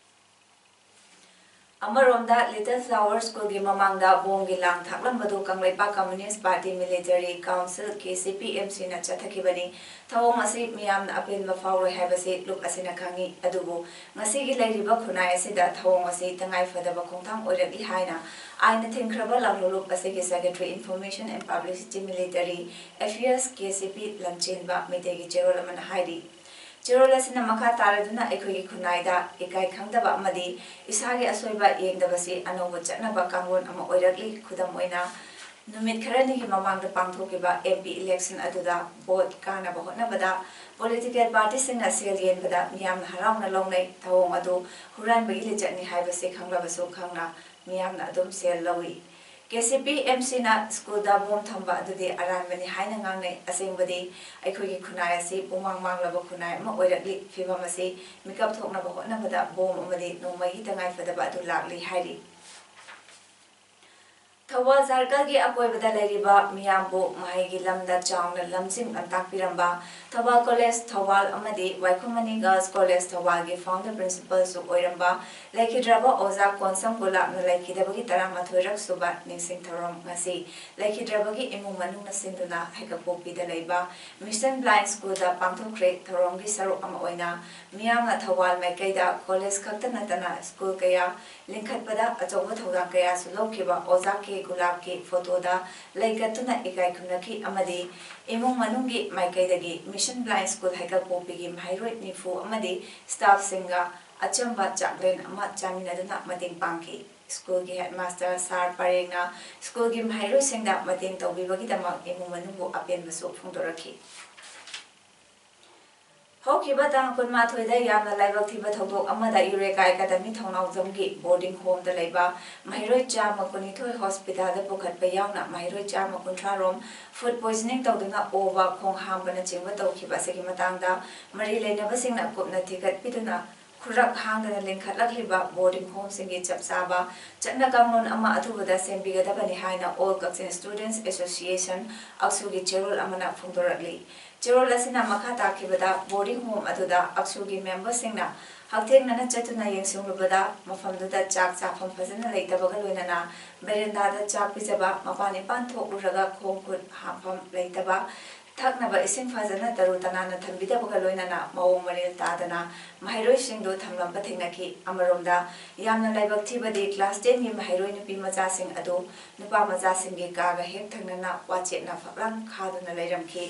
ꯑꯃꯔꯣꯝꯗ, Little Flower Schoolꯒꯤ ꯃꯃꯥꯡꯗ ꯕꯣꯝꯒꯤ ꯂꯥꯡ ꯊꯥꯛꯂꯝꯕꯗꯨ Kangleipak Communist Party Military Council, KCP-MCꯅ ꯆꯠꯊꯈꯤꯕꯅꯤ꯫ ꯊꯧꯑꯣꯡ ꯑꯁꯤ ꯃꯤꯌꯥꯝꯅ ꯑꯄꯦꯟꯕ ꯐꯥꯎꯔꯣꯏ ꯍꯥꯏꯕꯁꯤ ꯂꯨꯞ ꯑꯁꯤꯅ ꯈꯪꯏ꯫ ꯑꯗꯨꯕꯨ ꯉꯁꯤꯒꯤ ꯂꯩꯔꯤꯕ ꯈꯨꯟꯅꯥꯏ ꯑꯁꯤꯗ ꯊꯧꯑꯣꯡ ꯑꯁꯤ ꯇꯉꯥꯏ ꯐꯗꯕ ꯈꯣꯡꯊꯥꯡ ꯑꯣꯏꯔꯛꯂꯤ ꯍꯥꯏꯅ ꯑꯥꯏꯟꯅ ꯊꯤꯡꯈ꯭ꯔꯕ ꯂꯥꯜꯍꯧꯂꯨꯞ ꯑꯁꯤꯒꯤ Secretary Information and Publicity Military Affairs, KCP, ꯂꯝꯖꯦꯟꯕ ꯃꯩꯇꯩꯒꯤ ꯆꯦꯔꯣꯜ ꯑꯃꯅ ꯍꯥꯏꯔꯤ꯫ ꯆꯦꯔꯣꯜ ꯑꯁꯤꯅ ꯃꯈꯥ ꯇꯥꯔꯗꯨꯅ ꯑꯩꯈꯣꯏꯒꯤ ꯈꯨꯟꯅꯥꯏꯗ ꯏꯀꯥꯏ ꯈꯪꯗꯕ ꯑꯃꯗꯤ ꯏꯁꯥꯒꯤ ꯑꯁꯣꯏꯕ ꯌꯦꯡꯗꯕꯁꯤ ꯑꯅꯧꯕ ꯆꯠꯅꯕ ꯀꯥꯡꯂꯣꯟ ꯑꯃ ꯑꯣꯏꯔꯛꯂꯤ꯫ ꯈꯨꯗꯝ ꯑꯣꯏꯅ, ꯅꯨꯃꯤꯠ ꯈꯔꯅꯤꯒꯤ ꯃꯃꯥꯡꯗ ꯄꯥꯡꯊꯣꯛꯈꯤꯕ M P election ꯑꯗꯨꯗ vote ꯀꯥꯅꯕ ꯍꯣꯠꯅꯕꯗ political partyꯁꯤꯡꯅ ꯁꯦꯜ ꯌꯦꯟꯕꯗ ꯃꯤꯌꯥꯝꯅ ꯍꯔꯥꯎꯅ ꯂꯧꯅꯩ꯫ ꯊꯧꯑꯣꯡ ꯑꯗꯨ ꯍꯨꯔꯥꯟꯕꯒꯤ ꯂꯤꯆꯠꯅꯤ ꯍꯥꯏꯕꯁꯤ ꯈꯪꯂꯕꯁꯨ ꯈꯪꯅ ꯃꯤꯌꯥꯝꯅ ꯑꯗꯨꯝ ꯁꯦꯜ ꯂꯧꯏ꯫ K C P M Cꯅ ꯁ꯭ꯀꯨꯜꯗ ꯕꯣꯝ ꯊꯝꯕ ꯑꯗꯨꯗꯤ ꯑꯔꯥꯟꯕꯅꯤ ꯍꯥꯏꯅ ꯉꯥꯡꯅꯩ꯫ ꯑꯁꯦꯡꯕꯗꯤ ꯑꯩꯈꯣꯏꯒꯤ ꯈꯨꯟꯅꯥꯏ ꯑꯁꯤ ꯄꯨꯡꯃꯥꯡ ꯃꯥꯡꯂꯕ ꯈꯨꯟꯅꯥꯏ ꯑꯃ ꯑꯣꯏꯔꯛꯂꯤ꯫ ꯐꯤꯚꯝ ꯑꯁꯤ ꯃꯤꯀꯞ ꯊꯣꯛꯅꯕ ꯍꯣꯠꯅꯕꯗ ꯕꯣꯝ ꯑꯃꯗꯤ ꯅꯣꯡꯃꯩꯒꯤ ꯇꯉꯥꯏꯐꯗꯕ ꯑꯗꯨ ꯂꯥꯛꯂꯤ ꯍꯥꯏꯔꯤ꯫ ꯊꯧꯕꯥꯜ circleꯒꯤ ꯑꯀꯣꯏꯕꯗ ꯂꯩꯔꯤꯕ ꯃꯤꯌꯥꯝꯕꯨ ꯃꯍꯩꯒꯤ ꯂꯝꯗ ꯆꯥꯎꯅ ꯂꯝꯖꯤꯡ ꯂꯝꯇꯥꯛꯄꯤꯔꯝꯕ ꯊꯧꯕꯥꯜ College ꯊꯧꯕꯥꯜ ꯑꯃꯗꯤ ꯋꯥꯏꯈꯣꯝ ꯃꯅꯤ Girls College ꯊꯧꯕꯥꯜꯒꯤ founder principalꯁꯨ ꯑꯣꯏꯔꯝꯕ ꯂꯩꯈꯤꯗ꯭ꯔꯕ ꯑꯣꯖꯥ ꯀꯣꯟꯁꯝ ꯒꯨꯂꯥꯞꯅ ꯂꯩꯈꯤꯗꯕꯒꯤ ꯇꯔꯥꯃꯥꯊꯣꯏꯔꯛ ꯁꯨꯕ ꯅꯤꯡꯁꯤꯡ ꯊꯧꯔꯝ ꯉꯁꯤ ꯂꯩꯈꯤꯗ꯭ꯔꯕꯒꯤ ꯏꯃꯨꯡ ꯃꯅꯨꯡꯅ ꯁꯤꯟꯗꯨꯅ ꯍꯩꯀꯛꯄꯣꯛꯄꯤꯗ ꯂꯩꯕ Mission Blind Schoolꯗ ꯄꯥꯡꯊꯣꯛꯈ꯭ꯔꯦ꯫ ꯊꯧꯔꯝꯒꯤ ꯁꯔꯨꯛ ꯑꯃ ꯑꯣꯏꯅ ꯃꯤꯌꯥꯝꯅ ꯊꯧꯕꯥꯜ ꯃꯥꯏꯀꯩꯗ college ꯈꯛꯇ ꯅꯠꯇꯅ school ꯀꯌꯥ ꯂꯤꯡꯈꯠꯄꯗ ꯑꯆꯧꯕ ꯊꯧꯗꯥꯡ ꯀꯌꯥꯁꯨ ꯂꯧꯈꯤꯕ ꯑꯣꯖꯥ ꯀꯦ ꯒꯨꯂꯥꯞꯀꯤ photoꯗ ꯂꯩ ꯀꯠꯇꯨꯅ ꯏꯀꯥꯏ ꯈꯨꯝꯅꯈꯤ ꯑꯃꯗꯤ ꯏꯃꯨꯡ ꯃꯅꯨꯡꯒꯤ ꯃꯥꯏꯀꯩꯗꯒꯤ Mission Blind School ꯍꯩꯀꯛꯄꯣꯛꯄꯤꯒꯤ ꯃꯍꯩꯔꯣꯏ ꯅꯤꯐꯨ ꯑꯃꯗꯤ staffꯁꯤꯡꯒ ꯑꯆꯝꯕ ꯆꯥꯛꯂꯦꯟ ꯑꯃ ꯆꯥꯃꯤꯟꯅꯗꯨꯅ ꯃꯇꯦꯡ ꯄꯥꯡꯈꯤ꯫ Schoolꯒꯤ headmaster ꯁꯥꯔ ꯄꯔꯦꯡꯅ schoolꯒꯤ ꯃꯍꯩꯔꯣꯏꯁꯤꯡꯗ ꯃꯇꯦꯡ ꯇꯧꯕꯤꯕꯒꯤꯗꯃꯛ ꯏꯃꯨꯡ ꯃꯅꯨꯡꯕꯨ ꯑꯄꯦꯟꯕꯁꯨ ꯐꯣꯡꯗꯣꯔꯛꯈꯤ꯫ ꯍꯧꯈꯤꯕ ꯇꯥꯡ ꯀꯨꯟꯃꯥꯊꯣꯏꯗ ꯌꯥꯝꯅ ꯂꯥꯏꯕꯛ ꯊꯤꯕ ꯊꯧꯗꯣꯛ ꯑꯃꯗ Eureka Academy ꯊꯧꯅꯥꯎꯖꯝꯒꯤ boarding homeꯗ ꯂꯩꯕ ꯃꯍꯩꯔꯣꯏ ꯆꯥꯝꯃ ꯀꯨꯟꯅꯤꯊꯣꯏ hospitalꯗ ꯄꯨꯈꯠꯄ ꯌꯥꯎꯅ ꯃꯍꯩꯔꯣꯏ ꯆꯥꯝꯃ ꯀꯨꯟꯊ꯭ꯔꯥ ꯔꯣꯝ food poisoning ꯇꯧꯗꯨꯅ ꯑꯣꯕ, ꯈꯣꯡ ꯍꯥꯝꯕꯅꯆꯤꯡꯕ ꯇꯧꯈꯤꯕ ꯑꯁꯤꯒꯤ ꯃꯇꯥꯡꯗ ꯃꯔꯤ ꯂꯩꯅꯕꯁꯤꯡꯅ ꯀꯨꯞꯅ ꯊꯤꯒꯠꯄꯤꯗꯨꯅ ꯈꯨꯔꯛ ꯍꯥꯡꯗꯅ ꯂꯤꯡꯈꯠꯂꯛꯂꯤꯕ boarding homeꯁꯤꯡꯒꯤ ꯆꯞ ꯆꯥꯕ ꯆꯠꯅ ꯀꯥꯡꯂꯣꯟ ꯑꯃ ꯑꯊꯨꯕꯗ ꯁꯦꯝꯕꯤꯒꯗꯕꯅꯤ ꯍꯥꯏꯅ All Cachar Students Association, ꯑꯛꯁꯨꯒꯤ ꯆꯦꯔꯣꯜ ꯑꯃꯅ ꯐꯣꯡꯗꯣꯔꯛꯂꯤ꯫ ꯆꯦꯔꯣꯜ ꯑꯁꯤꯅ ꯃꯈꯥ ꯇꯥꯈꯤꯕꯗ boarding home ꯑꯗꯨꯗ ꯑꯛꯁꯨꯒꯤ memberꯁꯤꯡꯅ ꯍꯛꯊꯦꯡꯅꯅ ꯆꯠꯇꯨꯅ ꯌꯦꯡꯁꯤꯜꯂꯨꯕꯗ ꯃꯐꯝꯗꯨꯗ ꯆꯥꯛ ꯆꯥꯐꯝ ꯐꯖꯅ ꯂꯩꯇꯕꯒ ꯂꯣꯏꯅꯅ verandaꯗ ꯆꯥꯛ ꯄꯤꯖꯕ, ꯃꯄꯥꯟ ꯏꯄꯥꯟ ꯊꯣꯛꯂꯨꯔꯒ ꯈꯣꯡ ꯈꯨꯠ ꯍꯥꯝꯐꯝ ꯂꯩꯇꯕ, ꯊꯛꯅꯕ ꯏꯁꯤꯡ ꯐꯖꯅ ꯇꯔꯨ ꯇꯅꯥꯟꯅ ꯊꯝꯕꯤꯗꯕꯒ ꯂꯣꯏꯅꯅ ꯃꯑꯣꯡ ꯃꯔꯤꯜ ꯇꯥꯗꯅ ꯃꯍꯩꯔꯣꯏꯁꯤꯡꯗꯨ ꯊꯝꯂꯝꯕ ꯊꯦꯡꯅꯈꯤ꯫ ꯑꯃꯔꯣꯝꯗ ꯌꯥꯝꯅ ꯂꯥꯏꯕꯛ ꯊꯤꯕꯗꯤ class tenꯒꯤ ꯃꯍꯩꯔꯣꯏ ꯅꯨꯄꯤ ꯃꯆꯥꯁꯤꯡ ꯑꯗꯨ ꯅꯨꯄꯥ ꯃꯆꯥꯁꯤꯡꯒꯤ ꯀꯥꯒ ꯍꯦꯛ ꯊꯪꯅꯅ ꯋꯥꯆꯦꯠꯅ ꯐꯛꯂꯥꯡ ꯈꯥꯗꯨꯅ ꯂꯩꯔꯝꯈꯤ꯫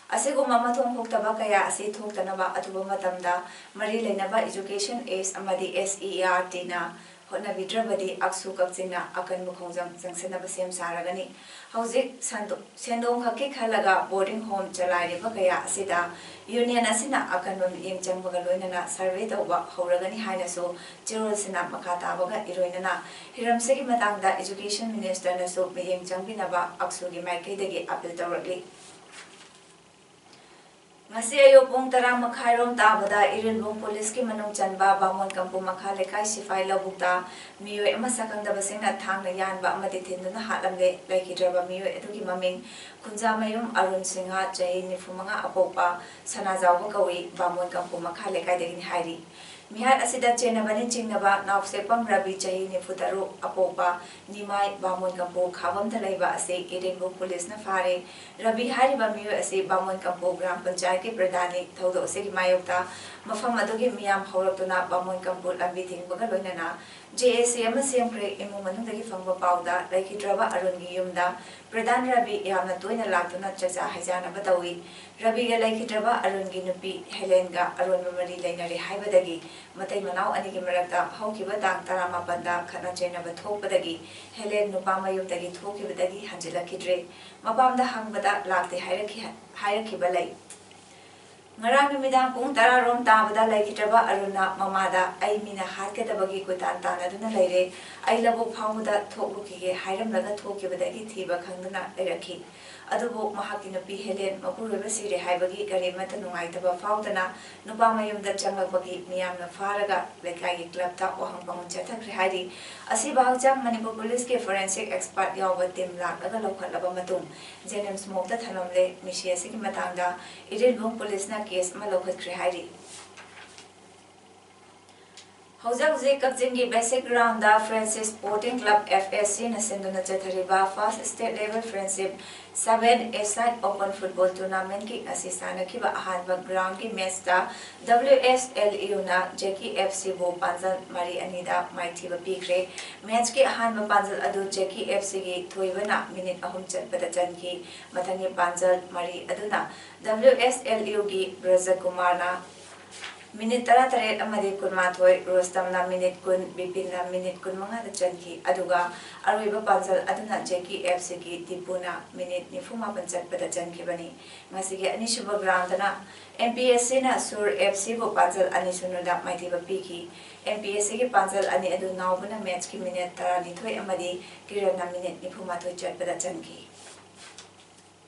ꯑꯁꯤꯒꯨꯝꯕ ꯃꯊꯣꯡ ꯍꯨꯛꯇꯕ ꯀꯌꯥ ꯑꯁꯤ ꯊꯣꯛꯇꯅꯕ ꯑꯊꯨꯕ ꯃꯇꯝꯗ ꯃꯔꯤ ꯂꯩꯅꯕ Education Act ꯑꯃꯗꯤ S E R T ꯅ ꯍꯣꯠꯅꯕꯤꯗ꯭ꯔꯕꯗꯤ ꯑꯛꯁꯨ ꯀꯛꯆꯤꯡꯅ ꯑꯀꯟꯕ ꯈꯣꯡꯖꯪ ꯆꯪꯁꯤꯟꯅꯕ ꯁꯦꯝ ꯁꯥꯔꯒꯅꯤ꯫ ꯍꯧꯖꯤꯛ ꯁꯟꯗꯣ-, ꯁꯦꯟꯗꯣꯡ ꯈꯛꯀꯤ ꯈꯜꯂꯒ boarding home ꯆꯂꯥꯏꯔꯤꯕ ꯀꯌꯥ ꯑꯁꯤꯗ union ꯑꯁꯤꯅ ꯑꯀꯟꯕ ꯃꯤꯠꯌꯦꯡ ꯆꯪꯕꯒ ꯂꯣꯏꯅꯅ survey ꯇꯧꯕ ꯍꯧꯔꯒꯅꯤ ꯍꯥꯏꯅꯁꯨ ꯆꯦꯔꯣꯜꯁꯤꯅ ꯃꯈꯥ ꯇꯥꯕꯒ ꯏꯔꯣꯏꯅꯅ ꯍꯤꯔꯝꯁꯤꯒꯤ ꯃꯇꯥꯡꯗ Education Minister ꯅꯁꯨ ꯃꯤꯠꯌꯦꯡ ꯆꯪꯕꯤꯅꯕ ꯑꯛꯁꯨꯒꯤ ꯃꯥꯏꯀꯩꯗꯒꯤ appeal ꯇꯧꯔꯛꯂꯤ꯫ ꯉꯁꯤ ꯑꯌꯨꯛ ꯄꯨꯡ ꯇꯔꯥ ꯃꯈꯥꯏꯔꯣꯝ ꯇꯥꯕꯗ ꯏꯔꯤꯜꯕꯨꯡ ꯄꯨꯂꯤꯁꯀꯤ ꯃꯅꯨꯡ ꯆꯟꯕ ꯕꯥꯃꯣꯟ ꯀꯝꯄꯨ ꯃꯈꯥ ꯂꯩꯀꯥꯏ ꯁꯤꯐꯥꯏ ꯂꯧꯕꯨꯛꯇ ꯃꯤꯑꯣꯏ ꯑꯃ ꯁꯛꯈꯪꯗꯕꯁꯤꯡꯅ ꯊꯥꯡꯅ ꯌꯥꯟꯕ ꯑꯃꯗꯤ ꯊꯤꯟꯗꯨꯅ ꯍꯥꯠꯂꯝꯂꯦ꯫ ꯂꯩꯈꯤꯗ꯭ꯔꯕ ꯃꯤꯑꯣꯏ ꯑꯗꯨꯒꯤ ꯃꯃꯤꯡ ꯈꯨꯟꯖꯥꯃꯌꯨꯝ ꯑꯔꯨꯟ ꯁꯤꯡꯍ, ꯆꯍꯤ ꯅꯤꯐꯨ ꯃꯉꯥ, ꯑꯄꯣꯛꯄ ꯁꯅꯥꯖꯥꯎꯕ ꯀꯧꯏ, ꯕꯥꯃꯣꯟ ꯀꯝꯄꯨ ꯃꯈꯥ ꯂꯩꯀꯥꯏꯗꯒꯤꯅꯤ ꯍꯥꯏꯔꯤ꯫ ꯃꯤꯍꯥꯠ ꯑꯁꯤꯗ ꯆꯦꯟꯅꯕꯅꯤ ꯆꯤꯡꯅꯕ ꯅꯥꯎꯁꯦꯛꯄꯝ ꯔꯕꯤ, ꯆꯍꯤ ꯅꯤꯐꯨ ꯇꯔꯨꯛ, ꯑꯄꯣꯛꯄ ꯅꯤꯃꯥꯏ, ꯕꯥꯃꯣꯟ ꯀꯝꯄꯨ ꯈꯥꯕꯝꯗ ꯂꯩꯕ ꯑꯁꯤ ꯏꯔꯤꯜꯕꯨꯡ ꯄꯨꯂꯤꯁꯅ ꯐꯥꯔꯦ꯫ ꯔꯕꯤ ꯍꯥꯏꯔꯤꯕ ꯃꯤꯑꯣꯏ ꯑꯁꯤ ꯕꯥꯃꯣꯟ ꯀꯝꯄꯨ ꯒ꯭ꯔꯥꯝ ꯄꯟꯆꯥꯌꯠꯀꯤ ꯄ꯭ꯔꯙꯥꯟꯅꯤ꯫ ꯊꯧꯗꯣꯛ ꯑꯁꯤꯒꯤ ꯃꯥꯌꯣꯛꯇ ꯃꯐꯝ ꯑꯗꯨꯒꯤ ꯃꯤꯌꯥꯝ ꯍꯧꯔꯛꯇꯨꯅ ꯕꯥꯃꯣꯟ ꯀꯝꯄꯨ ꯂꯝꯕꯤ ꯊꯤꯡꯕꯒ ꯂꯣꯏꯅꯅ J A C ꯑꯃ ꯁꯦꯝꯈ꯭ꯔꯦ꯫ ꯏꯃꯨꯡ ꯃꯅꯨꯡꯗꯒꯤ ꯐꯪꯕ ꯄꯥꯎꯗ ꯂꯩꯈꯤꯗ꯭ꯔꯕ ꯑꯔꯨꯟꯒꯤ ꯌꯨꯝꯗ ꯄ꯭ꯔꯙꯥꯟ ꯔꯕꯤ ꯌꯥꯝꯅ ꯇꯣꯏꯅ ꯂꯥꯛꯇꯨꯅ ꯆꯥꯛꯆꯥ ꯍꯩꯖꯥꯅꯕ ꯇꯧꯏ꯫ ꯔꯕꯤꯒ ꯂꯩꯈꯤꯗ꯭ꯔꯕ ꯑꯔꯨꯟꯒꯤ ꯅꯨꯄꯤ ꯍꯦꯂꯦꯟꯒ ꯑꯔꯣꯟꯕ ꯃꯔꯤ ꯂꯩꯅꯔꯦ ꯍꯥꯏꯕꯗꯒꯤ ꯃꯇꯩ ꯃꯅꯥꯎ ꯑꯅꯤꯒꯤ ꯃꯔꯛꯇ ꯍꯧꯈꯤꯕ ꯇꯥꯡ ꯇꯔꯥꯃꯥꯄꯟꯗ ꯈꯠꯅ ꯆꯩꯅꯕ ꯊꯣꯛꯄꯗꯒꯤ ꯍꯦꯂꯦꯟ ꯅꯨꯄꯥ ꯃꯌꯨꯝꯗꯒꯤ ꯊꯣꯛꯈꯤꯕꯗꯒꯤ ꯍꯟꯖꯤꯜꯂꯛꯈꯤꯗ꯭ꯔꯦ꯫ ꯃꯄꯥꯝꯗ ꯍꯪꯕꯗ ꯂꯥꯛꯇꯦ ꯍꯥꯏꯔꯛꯈꯤ, ꯍꯥꯏꯔꯛꯈꯤꯕ ꯂꯩ꯫ ꯉꯔꯥꯡ ꯅꯨꯃꯤꯗꯥꯡ ꯄꯨꯡ ꯇꯔꯥ ꯔꯣꯝ ꯇꯥꯕꯗ ꯂꯩꯈꯤꯗ꯭ꯔꯕ ꯑꯔꯨꯟꯅ ꯃꯃꯥꯗ "ꯑꯩ ꯃꯤꯅ ꯍꯥꯠꯀꯗꯕꯒꯤ ꯀꯣꯏꯇꯥꯟ ꯇꯥꯟꯅꯗꯨꯅ ꯂꯩꯔꯦ, ꯑꯩ ꯂꯧꯕꯨꯛ ꯐꯥꯎꯕꯗ ꯊꯣꯛꯂꯨꯈꯤꯒꯦ" ꯍꯥꯏꯔꯝꯂꯒ ꯊꯣꯛꯈꯤꯕꯗꯒꯤ ꯊꯤꯕ ꯈꯪꯗꯅ ꯂꯩꯔꯛꯈꯤ꯫ ꯑꯗꯨꯕꯨ ꯃꯍꯥꯛꯀꯤ ꯅꯨꯄꯤ ꯍꯦꯂꯦꯟ ꯃꯄꯨꯔꯣꯏꯕ ꯁꯤꯔꯦ ꯍꯥꯏꯕꯒꯤ ꯀꯔꯤꯃꯠꯇ ꯅꯨꯡꯉꯥꯏꯇꯕ ꯐꯥꯎꯗꯅ ꯅꯨꯄꯥ ꯃꯌꯨꯝꯗ ꯆꯪꯂꯛꯄꯒꯤ ꯃꯤꯌꯥꯝꯅ ꯐꯥꯔꯒ ꯂꯩꯀꯥꯏꯒꯤ ꯀ꯭ꯂꯕꯇ ꯋꯥꯍꯪ ꯄꯥꯎꯍꯪ ꯆꯠꯊꯈ꯭ꯔꯦ ꯍꯥꯏꯔꯤ꯫ ꯑꯁꯤꯕ ꯍꯛꯆꯥꯡ ꯃꯅꯤꯄꯨꯔ ꯄꯨꯂꯤꯁꯀꯤ forensic expert ꯌꯥꯎꯕ team ꯂꯥꯛꯂꯒ ꯂꯧꯈꯠꯂꯕ ꯃꯇꯨꯡ JNIMS morgueꯇ ꯊꯝꯂꯝꯂꯦ꯫ ꯃꯤꯁꯤ ꯑꯁꯤꯒꯤ ꯃꯇꯥꯡꯗ ꯏꯔꯤꯜꯕꯨꯡ ꯄꯨꯂꯤꯁꯅ case ꯑꯃ ꯂꯧꯈꯠꯈ꯭ꯔꯦ ꯍꯥꯏꯔꯤ꯫ ꯍꯧꯖꯤꯛ ꯍꯧꯖꯤꯛ ꯀꯛꯆꯤꯡꯒꯤ basic ground Francis sporting club, F S C, ꯅ ꯁꯤꯟꯗꯨꯅ ꯆꯠꯊꯔꯤꯕ first state level friendship seven a side open football ꯇꯨꯔꯅꯥꯃꯦꯟꯠꯀꯤ ꯉꯁꯤ ꯁꯥꯟꯅꯈꯤꯕ ꯑꯍꯥꯟꯕ ꯒ꯭ꯔꯥꯎꯟꯒꯤ ꯃꯦꯆꯇ W S L U ꯅ J K F C ꯕꯨ ꯄꯥꯟꯖꯜ ꯃꯔꯤ ꯑꯅꯤꯗ ꯃꯥꯏꯊꯤꯕ ꯄꯤꯈ꯭ꯔꯦ꯫ ꯃꯦꯆꯀꯤ ꯑꯍꯥꯟꯕ ꯄꯥꯟꯖꯜ ꯑꯗꯨ J K F C ꯒꯤ ꯊꯣꯏꯕꯅ ꯃꯤꯅꯤꯠ ꯑꯍꯨꯝ ꯆꯠꯄꯗ ꯆꯟꯈꯤ꯫ ꯃꯊꯪꯒꯤ ꯄꯥꯟꯖꯜ ꯃꯔꯤ ꯑꯗꯨꯅ W S L U ꯒꯤ ꯕ꯭ꯔꯖꯀꯨꯃꯥꯔꯅ ꯃꯤꯅꯤꯠ ꯇꯔꯥꯇꯔꯦꯠ ꯑꯃꯗꯤ ꯀꯨꯟꯃꯥꯊꯣꯏ, ꯔꯣꯁꯇꯝꯅ ꯃꯤꯅꯤꯠ ꯀꯨꯟ, ꯕꯤꯄꯤꯟꯅ ꯃꯤꯅꯤꯠ ꯀꯨꯟꯃꯉꯥꯗ ꯆꯟꯈꯤ꯫ ꯑꯗꯨꯒ ꯑꯔꯣꯏꯕ ꯄꯥꯟꯖꯜ ꯑꯗꯨꯅ J K F C ꯒꯤ ꯗꯤꯄꯨꯅ ꯃꯤꯅꯤꯠ ꯅꯤꯐꯨꯃꯥꯄꯟ ꯆꯠꯄꯗ ꯆꯟꯈꯤꯕꯅꯤ꯫ ꯉꯁꯤꯒꯤ ꯑꯅꯤꯁꯨꯕ ꯒ꯭ꯔꯥꯎꯟꯗꯅ M P S C ꯅ ꯁꯨꯔ F C ꯕꯨ ꯄꯥꯟꯖꯜ ꯑꯅꯤ ꯁꯨꯟꯌꯗ ꯃꯥꯏꯊꯤꯕ ꯄꯤꯈꯤ꯫ M P S C ꯒꯤ ꯄꯥꯟꯖꯜ ꯑꯅꯤ ꯑꯗꯨ ꯅꯥꯎꯕꯅ ꯃꯦꯆꯀꯤ ꯃꯤꯅꯤꯠ ꯇꯔꯥꯅꯤꯊꯣꯏ ꯑꯃꯗꯤ ꯀꯤꯔꯟꯅ ꯃꯤꯅꯤꯠ ꯅꯤꯐꯨꯃꯥꯊꯣꯏ ꯆꯠꯄꯗ ꯆꯟꯈꯤ꯫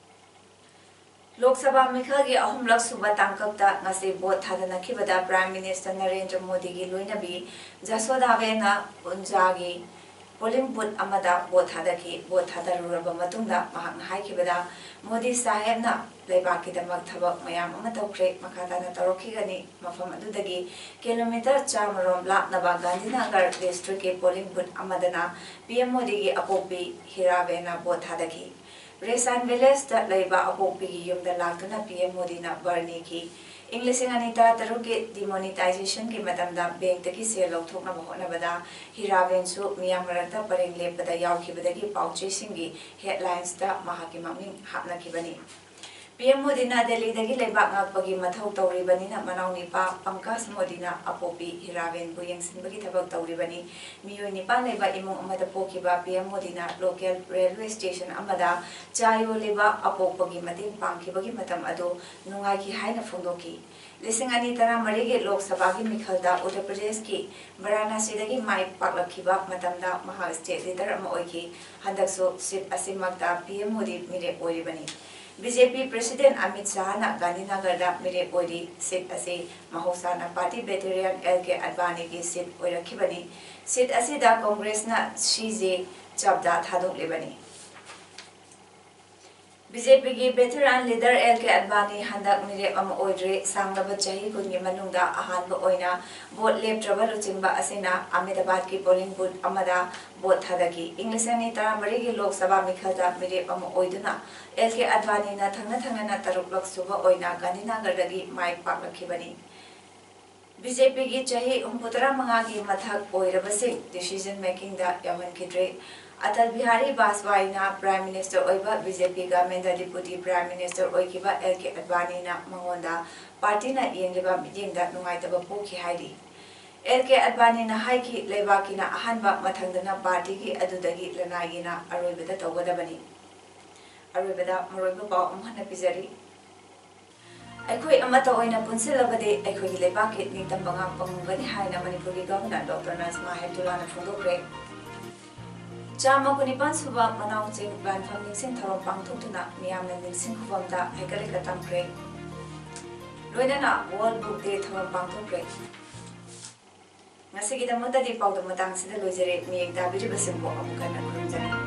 ꯂꯣꯛ ꯁꯚꯥ ꯃꯤꯈꯜꯒꯤ ꯑꯍꯨꯝꯂꯛ ꯁꯨꯕ ꯇꯥꯡꯀꯛꯇ ꯉꯁꯤ ꯚꯣꯠ ꯊꯥꯗꯅꯈꯤꯕꯗ Prime Minister ꯅꯔꯦꯟꯗ꯭ꯔ ꯃꯣꯗꯤꯒꯤ ꯂꯣꯏꯅꯕꯤ ꯖꯁꯣꯗꯥꯕꯦꯟꯅ ꯎꯟꯖꯥꯒꯤ polling booth ꯑꯃꯗ ꯚꯣꯠ ꯊꯥꯗꯈꯤ꯫ ꯚꯣꯠ ꯊꯥꯗꯔꯨꯔꯕ ꯃꯇꯨꯡꯗ ꯃꯍꯥꯛꯅ ꯍꯥꯏꯈꯤꯕꯗ, ꯃꯣꯗꯤ ꯁꯥꯍꯦꯕꯅ ꯂꯩꯕꯥꯛꯀꯤꯗꯃꯛ ꯊꯕꯛ ꯃꯌꯥꯝ ꯑꯃ ꯇꯧꯈ꯭ꯔꯦ, ꯃꯈꯥ ꯇꯥꯅ ꯇꯧꯔꯛꯈꯤꯒꯅꯤ꯫ ꯃꯐꯝ ꯑꯗꯨꯗꯒꯤ ꯀꯤꯂꯣꯃꯤꯇꯔ ꯆꯥꯝꯃ ꯔꯣꯝ ꯂꯥꯞꯅꯕ ꯒꯥꯟꯙꯤꯅꯒꯔ district ꯀꯤ polling booth ꯑꯃꯗꯅ P M ꯃꯣꯗꯤꯒꯤ ꯑꯄꯣꯛꯄꯤ ꯍꯤꯔꯥꯕꯦꯟꯅ ꯚꯣꯠ ꯊꯥꯗꯈꯤ꯫ ꯔꯦꯁꯥꯟ village ꯇ ꯂꯩꯕ ꯑꯄꯣꯛꯄꯤꯒꯤ ꯌꯨꯝꯗ ꯂꯥꯛꯇꯨꯅ P M ꯃꯣꯗꯤꯅ ꯕꯔ ꯅꯤꯈꯤ꯫ ꯏꯪ ꯂꯤꯁꯤꯡ ꯑꯅꯤ ꯇꯔꯥꯇꯔꯨꯛꯀꯤ demonetization ꯒꯤ ꯃꯇꯝꯗ bank ꯇꯒꯤ ꯁꯦꯜ ꯂꯧꯊꯣꯛꯅꯕ ꯍꯣꯠꯅꯕꯗ ꯍꯤꯔꯥꯕꯦꯟꯁꯨ ꯃꯤꯌꯥꯝ ꯃꯔꯛꯇ ꯄꯔꯦꯡ ꯂꯦꯞꯄꯗ ꯌꯥꯎꯈꯤꯕꯗꯒꯤ ꯄꯥꯎꯆꯦꯁꯤꯡꯒꯤ headlines ꯇ ꯃꯍꯥꯛꯀꯤ ꯃꯃꯤꯡ ꯍꯥꯞꯅꯈꯤꯕꯅꯤ꯫ P M ꯃꯣꯗꯤꯅ ꯗꯦꯜꯂꯤꯗꯒꯤ ꯂꯩꯕꯥꯛ ꯉꯥꯛꯄꯒꯤ ꯃꯊꯧ ꯇꯧꯔꯤꯕꯅꯤꯅ, ꯃꯅꯥꯎꯅꯤꯄꯥ ꯄꯪꯀꯖ ꯃꯣꯗꯤꯅ ꯑꯄꯣꯛꯄꯤ ꯍꯤꯔꯥꯕꯦꯟꯕꯨ ꯌꯦꯡꯁꯤꯟꯕꯒꯤ ꯊꯕꯛ ꯇꯧꯔꯤꯕꯅꯤ꯫ ꯃꯤꯑꯣꯏ ꯅꯤꯄꯥꯟ ꯂꯩꯕ ꯏꯃꯨꯡ ꯑꯃꯗ ꯄꯣꯛꯈꯤꯕ P M ꯃꯣꯗꯤꯅ local railway station ꯑꯃꯗ ꯆꯥ ꯌꯣꯜꯂꯤꯕ ꯑꯄꯣꯛꯄꯒꯤ ꯃꯇꯦꯡ ꯄꯥꯡꯈꯤꯕꯒꯤ ꯃꯇꯝ ꯑꯗꯨ ꯅꯨꯡꯉꯥꯏꯈꯤ ꯍꯥꯏꯅ ꯐꯣꯡꯗꯣꯛꯈꯤ꯫ ꯂꯤꯁꯤꯡ ꯑꯅꯤ ꯇꯔꯥꯃꯔꯤꯒꯤ ꯂꯣꯛ ꯁꯚꯥꯒꯤ ꯃꯤꯈꯜꯗ ꯎꯠꯇꯔ ꯄ꯭ꯔꯗꯦꯁꯀꯤ ꯕꯔꯥꯅꯥꯁꯤꯗꯒꯤ ꯃꯥꯏ ꯄꯥꯛꯂꯛꯈꯤꯕ ꯃꯇꯝꯗ ꯃꯍꯥꯛ state leader ꯑꯃ ꯑꯣꯏꯈꯤ꯫ ꯍꯟꯗꯛꯁꯨ seat ꯑꯁꯤꯃꯛꯇ P M ꯃꯣꯗꯤ ꯃꯤꯔꯦꯞ ꯑꯣꯏꯔꯤꯕꯅꯤ꯫ B J P president Amit ꯁꯥꯍꯅ ꯒꯥꯟꯙꯤꯅꯒꯔꯗ ꯃꯤꯔꯦꯞ ꯑꯣꯏꯔꯤ꯫ Seat ꯑꯁꯤ ꯃꯍꯧꯁꯥꯅ party veteran L K ꯑꯗꯚꯥꯅꯤꯒꯤ seat ꯑꯣꯏꯔꯛꯈꯤꯕꯅꯤ꯫ Seat ꯑꯁꯤꯗ Congress ꯅ C J ꯆꯕꯗꯥ ꯊꯥꯗꯣꯛꯂꯤꯕꯅꯤ꯫ ꯕꯤ ꯖꯦ ꯄꯤꯒꯤ veteran leader ꯑꯦꯜ ꯀꯦ ꯑꯗꯕꯥꯅꯤ ꯍꯟꯗꯛ ꯃꯤꯔꯦꯞ ꯑꯃ ꯑꯣꯏꯗ꯭ꯔꯦ꯫ ꯁꯥꯡꯂꯕ ꯆꯍꯤ ꯀꯨꯟꯒꯤ ꯃꯅꯨꯡꯗ ꯑꯍꯥꯟꯕ ꯑꯣꯏꯅ vote ꯂꯦꯞꯇ꯭ꯔꯕ ꯂꯨꯆꯤꯡꯕ ꯑꯁꯤꯅ ꯑꯍꯃꯦꯗꯥꯕꯥꯗꯀꯤ polling booth ꯑꯃꯗ vote ꯊꯥꯗꯈꯤ꯫ ꯏꯪ ꯂꯤꯁꯤꯡ ꯑꯅꯤ ꯇꯔꯥꯃꯔꯤꯒꯤ ꯂꯣꯛ ꯁꯚꯥ ꯃꯤꯈꯜꯗ ꯃꯤꯔꯦꯞ ꯑꯃ ꯑꯣꯏꯗꯨꯅ ꯑꯦꯜ ꯀꯦ ꯑꯗꯕꯥꯅꯤꯅ ꯊꯪꯅ ꯊꯪꯅꯅ ꯇꯔꯨꯛꯂꯛ ꯁꯨꯕ ꯑꯣꯏꯅ ꯒꯥꯟꯙꯤꯅꯒꯔꯗꯒꯤ ꯃꯥꯏ ꯄꯥꯛꯂꯛꯈꯤꯕꯅꯤ꯫ ꯕꯤ ꯖꯦ ꯄꯤꯒꯤ ꯆꯍꯤ ꯍꯨꯝꯐꯨꯇꯔꯥ ꯃꯉꯥꯒꯤ ꯃꯊꯛ ꯑꯣꯏꯔꯕꯁꯤꯡ decision makingꯗ ꯌꯥꯎꯍꯟꯈꯤꯗ꯭ꯔꯦ꯫ ꯑꯇꯜ ꯕꯤꯍꯥꯔꯤ ꯕꯥꯖꯄꯥꯏꯅ Prime Minister ꯑꯣꯏꯕ ꯕꯤ ꯖꯦ ꯄꯤ governmentꯗ Deputy Prime Minister ꯑꯣꯏꯈꯤꯕ ꯑꯦꯜ ꯀꯦ ꯑꯗꯕꯥꯅꯤꯅ ꯃꯉꯣꯟꯗ partyꯅ ꯌꯦꯡꯂꯤꯕ ꯃꯤꯠꯌꯦꯡꯗ ꯅꯨꯡꯉꯥꯏꯇꯕ ꯄꯣꯛꯈꯤ ꯍꯥꯏꯔꯤ꯫ ꯑꯦꯜ ꯀꯦ ꯑꯗꯕꯥꯅꯤꯅ ꯍꯥꯏꯈꯤ, ꯂꯩꯕꯥꯛꯀꯤꯅ ꯑꯍꯥꯟꯕ, ꯃꯊꯪꯗꯅ partyꯒꯤ, ꯑꯗꯨꯗꯒꯤ ꯂꯅꯥꯏꯒꯤꯅ ꯑꯔꯣꯏꯕꯗ ꯇꯧꯒꯗꯕꯅꯤ꯫ ꯑꯔꯣꯏꯕꯗ ꯃꯔꯨꯑꯣꯏꯕ ꯄꯥꯎ ꯑꯃꯨꯛ ꯍꯟꯅ ꯄꯤꯖꯔꯤ꯫ ꯑꯩꯈꯣꯏ ꯑꯃꯠꯇ ꯑꯣꯏꯅ ꯄꯨꯟꯁꯤꯜꯂꯕꯗꯤ ꯑꯩꯈꯣꯏꯒꯤ ꯂꯩꯕꯥꯛꯀꯤ ꯅꯤꯡꯇꯝꯕ ꯉꯥꯛꯄ ꯉꯝꯒꯅꯤ ꯍꯥꯏꯅ ꯃꯅꯤꯄꯨꯔꯒꯤ Governor Doctor Najma Heptullahꯅ ꯐꯣꯡꯗꯣꯛꯈ꯭ꯔꯦ꯫ ꯆꯥꯝꯃ ꯀꯨꯟꯅꯤꯄꯥꯟ ꯁꯨꯕ ꯃꯅꯥꯎ ꯆꯤꯡ ꯂꯥꯟꯐꯝ ꯅꯤꯡꯁꯤꯡ ꯊꯧꯔꯝ ꯄꯥꯡꯊꯣꯛꯇꯨꯅ ꯃꯤꯌꯥꯝꯅ ꯅꯤꯡꯁꯤꯡ ꯈꯨꯕꯝꯗ ꯍꯩꯀꯠ ꯂꯩꯀꯠ ꯇꯝꯈ꯭ꯔꯦ꯫ ꯂꯣꯏꯅꯅ World Book Day ꯊꯧꯔꯝ ꯄꯥꯡꯊꯣꯛꯈ꯭ꯔꯦ꯫ ꯉꯁꯤꯒꯤꯗꯃꯛꯇꯗꯤ ꯄꯥꯎꯗꯝ ꯃꯇꯥꯡꯁꯤꯗ ꯂꯣꯏꯖꯔꯦ꯫ ꯃꯤꯌꯦꯡ ꯇꯥꯕꯤꯔꯤꯕꯁꯤꯡꯕꯨ ꯑꯃꯨꯛ ꯍꯟꯅ ꯈꯨꯔꯨꯝꯖꯔꯤ꯫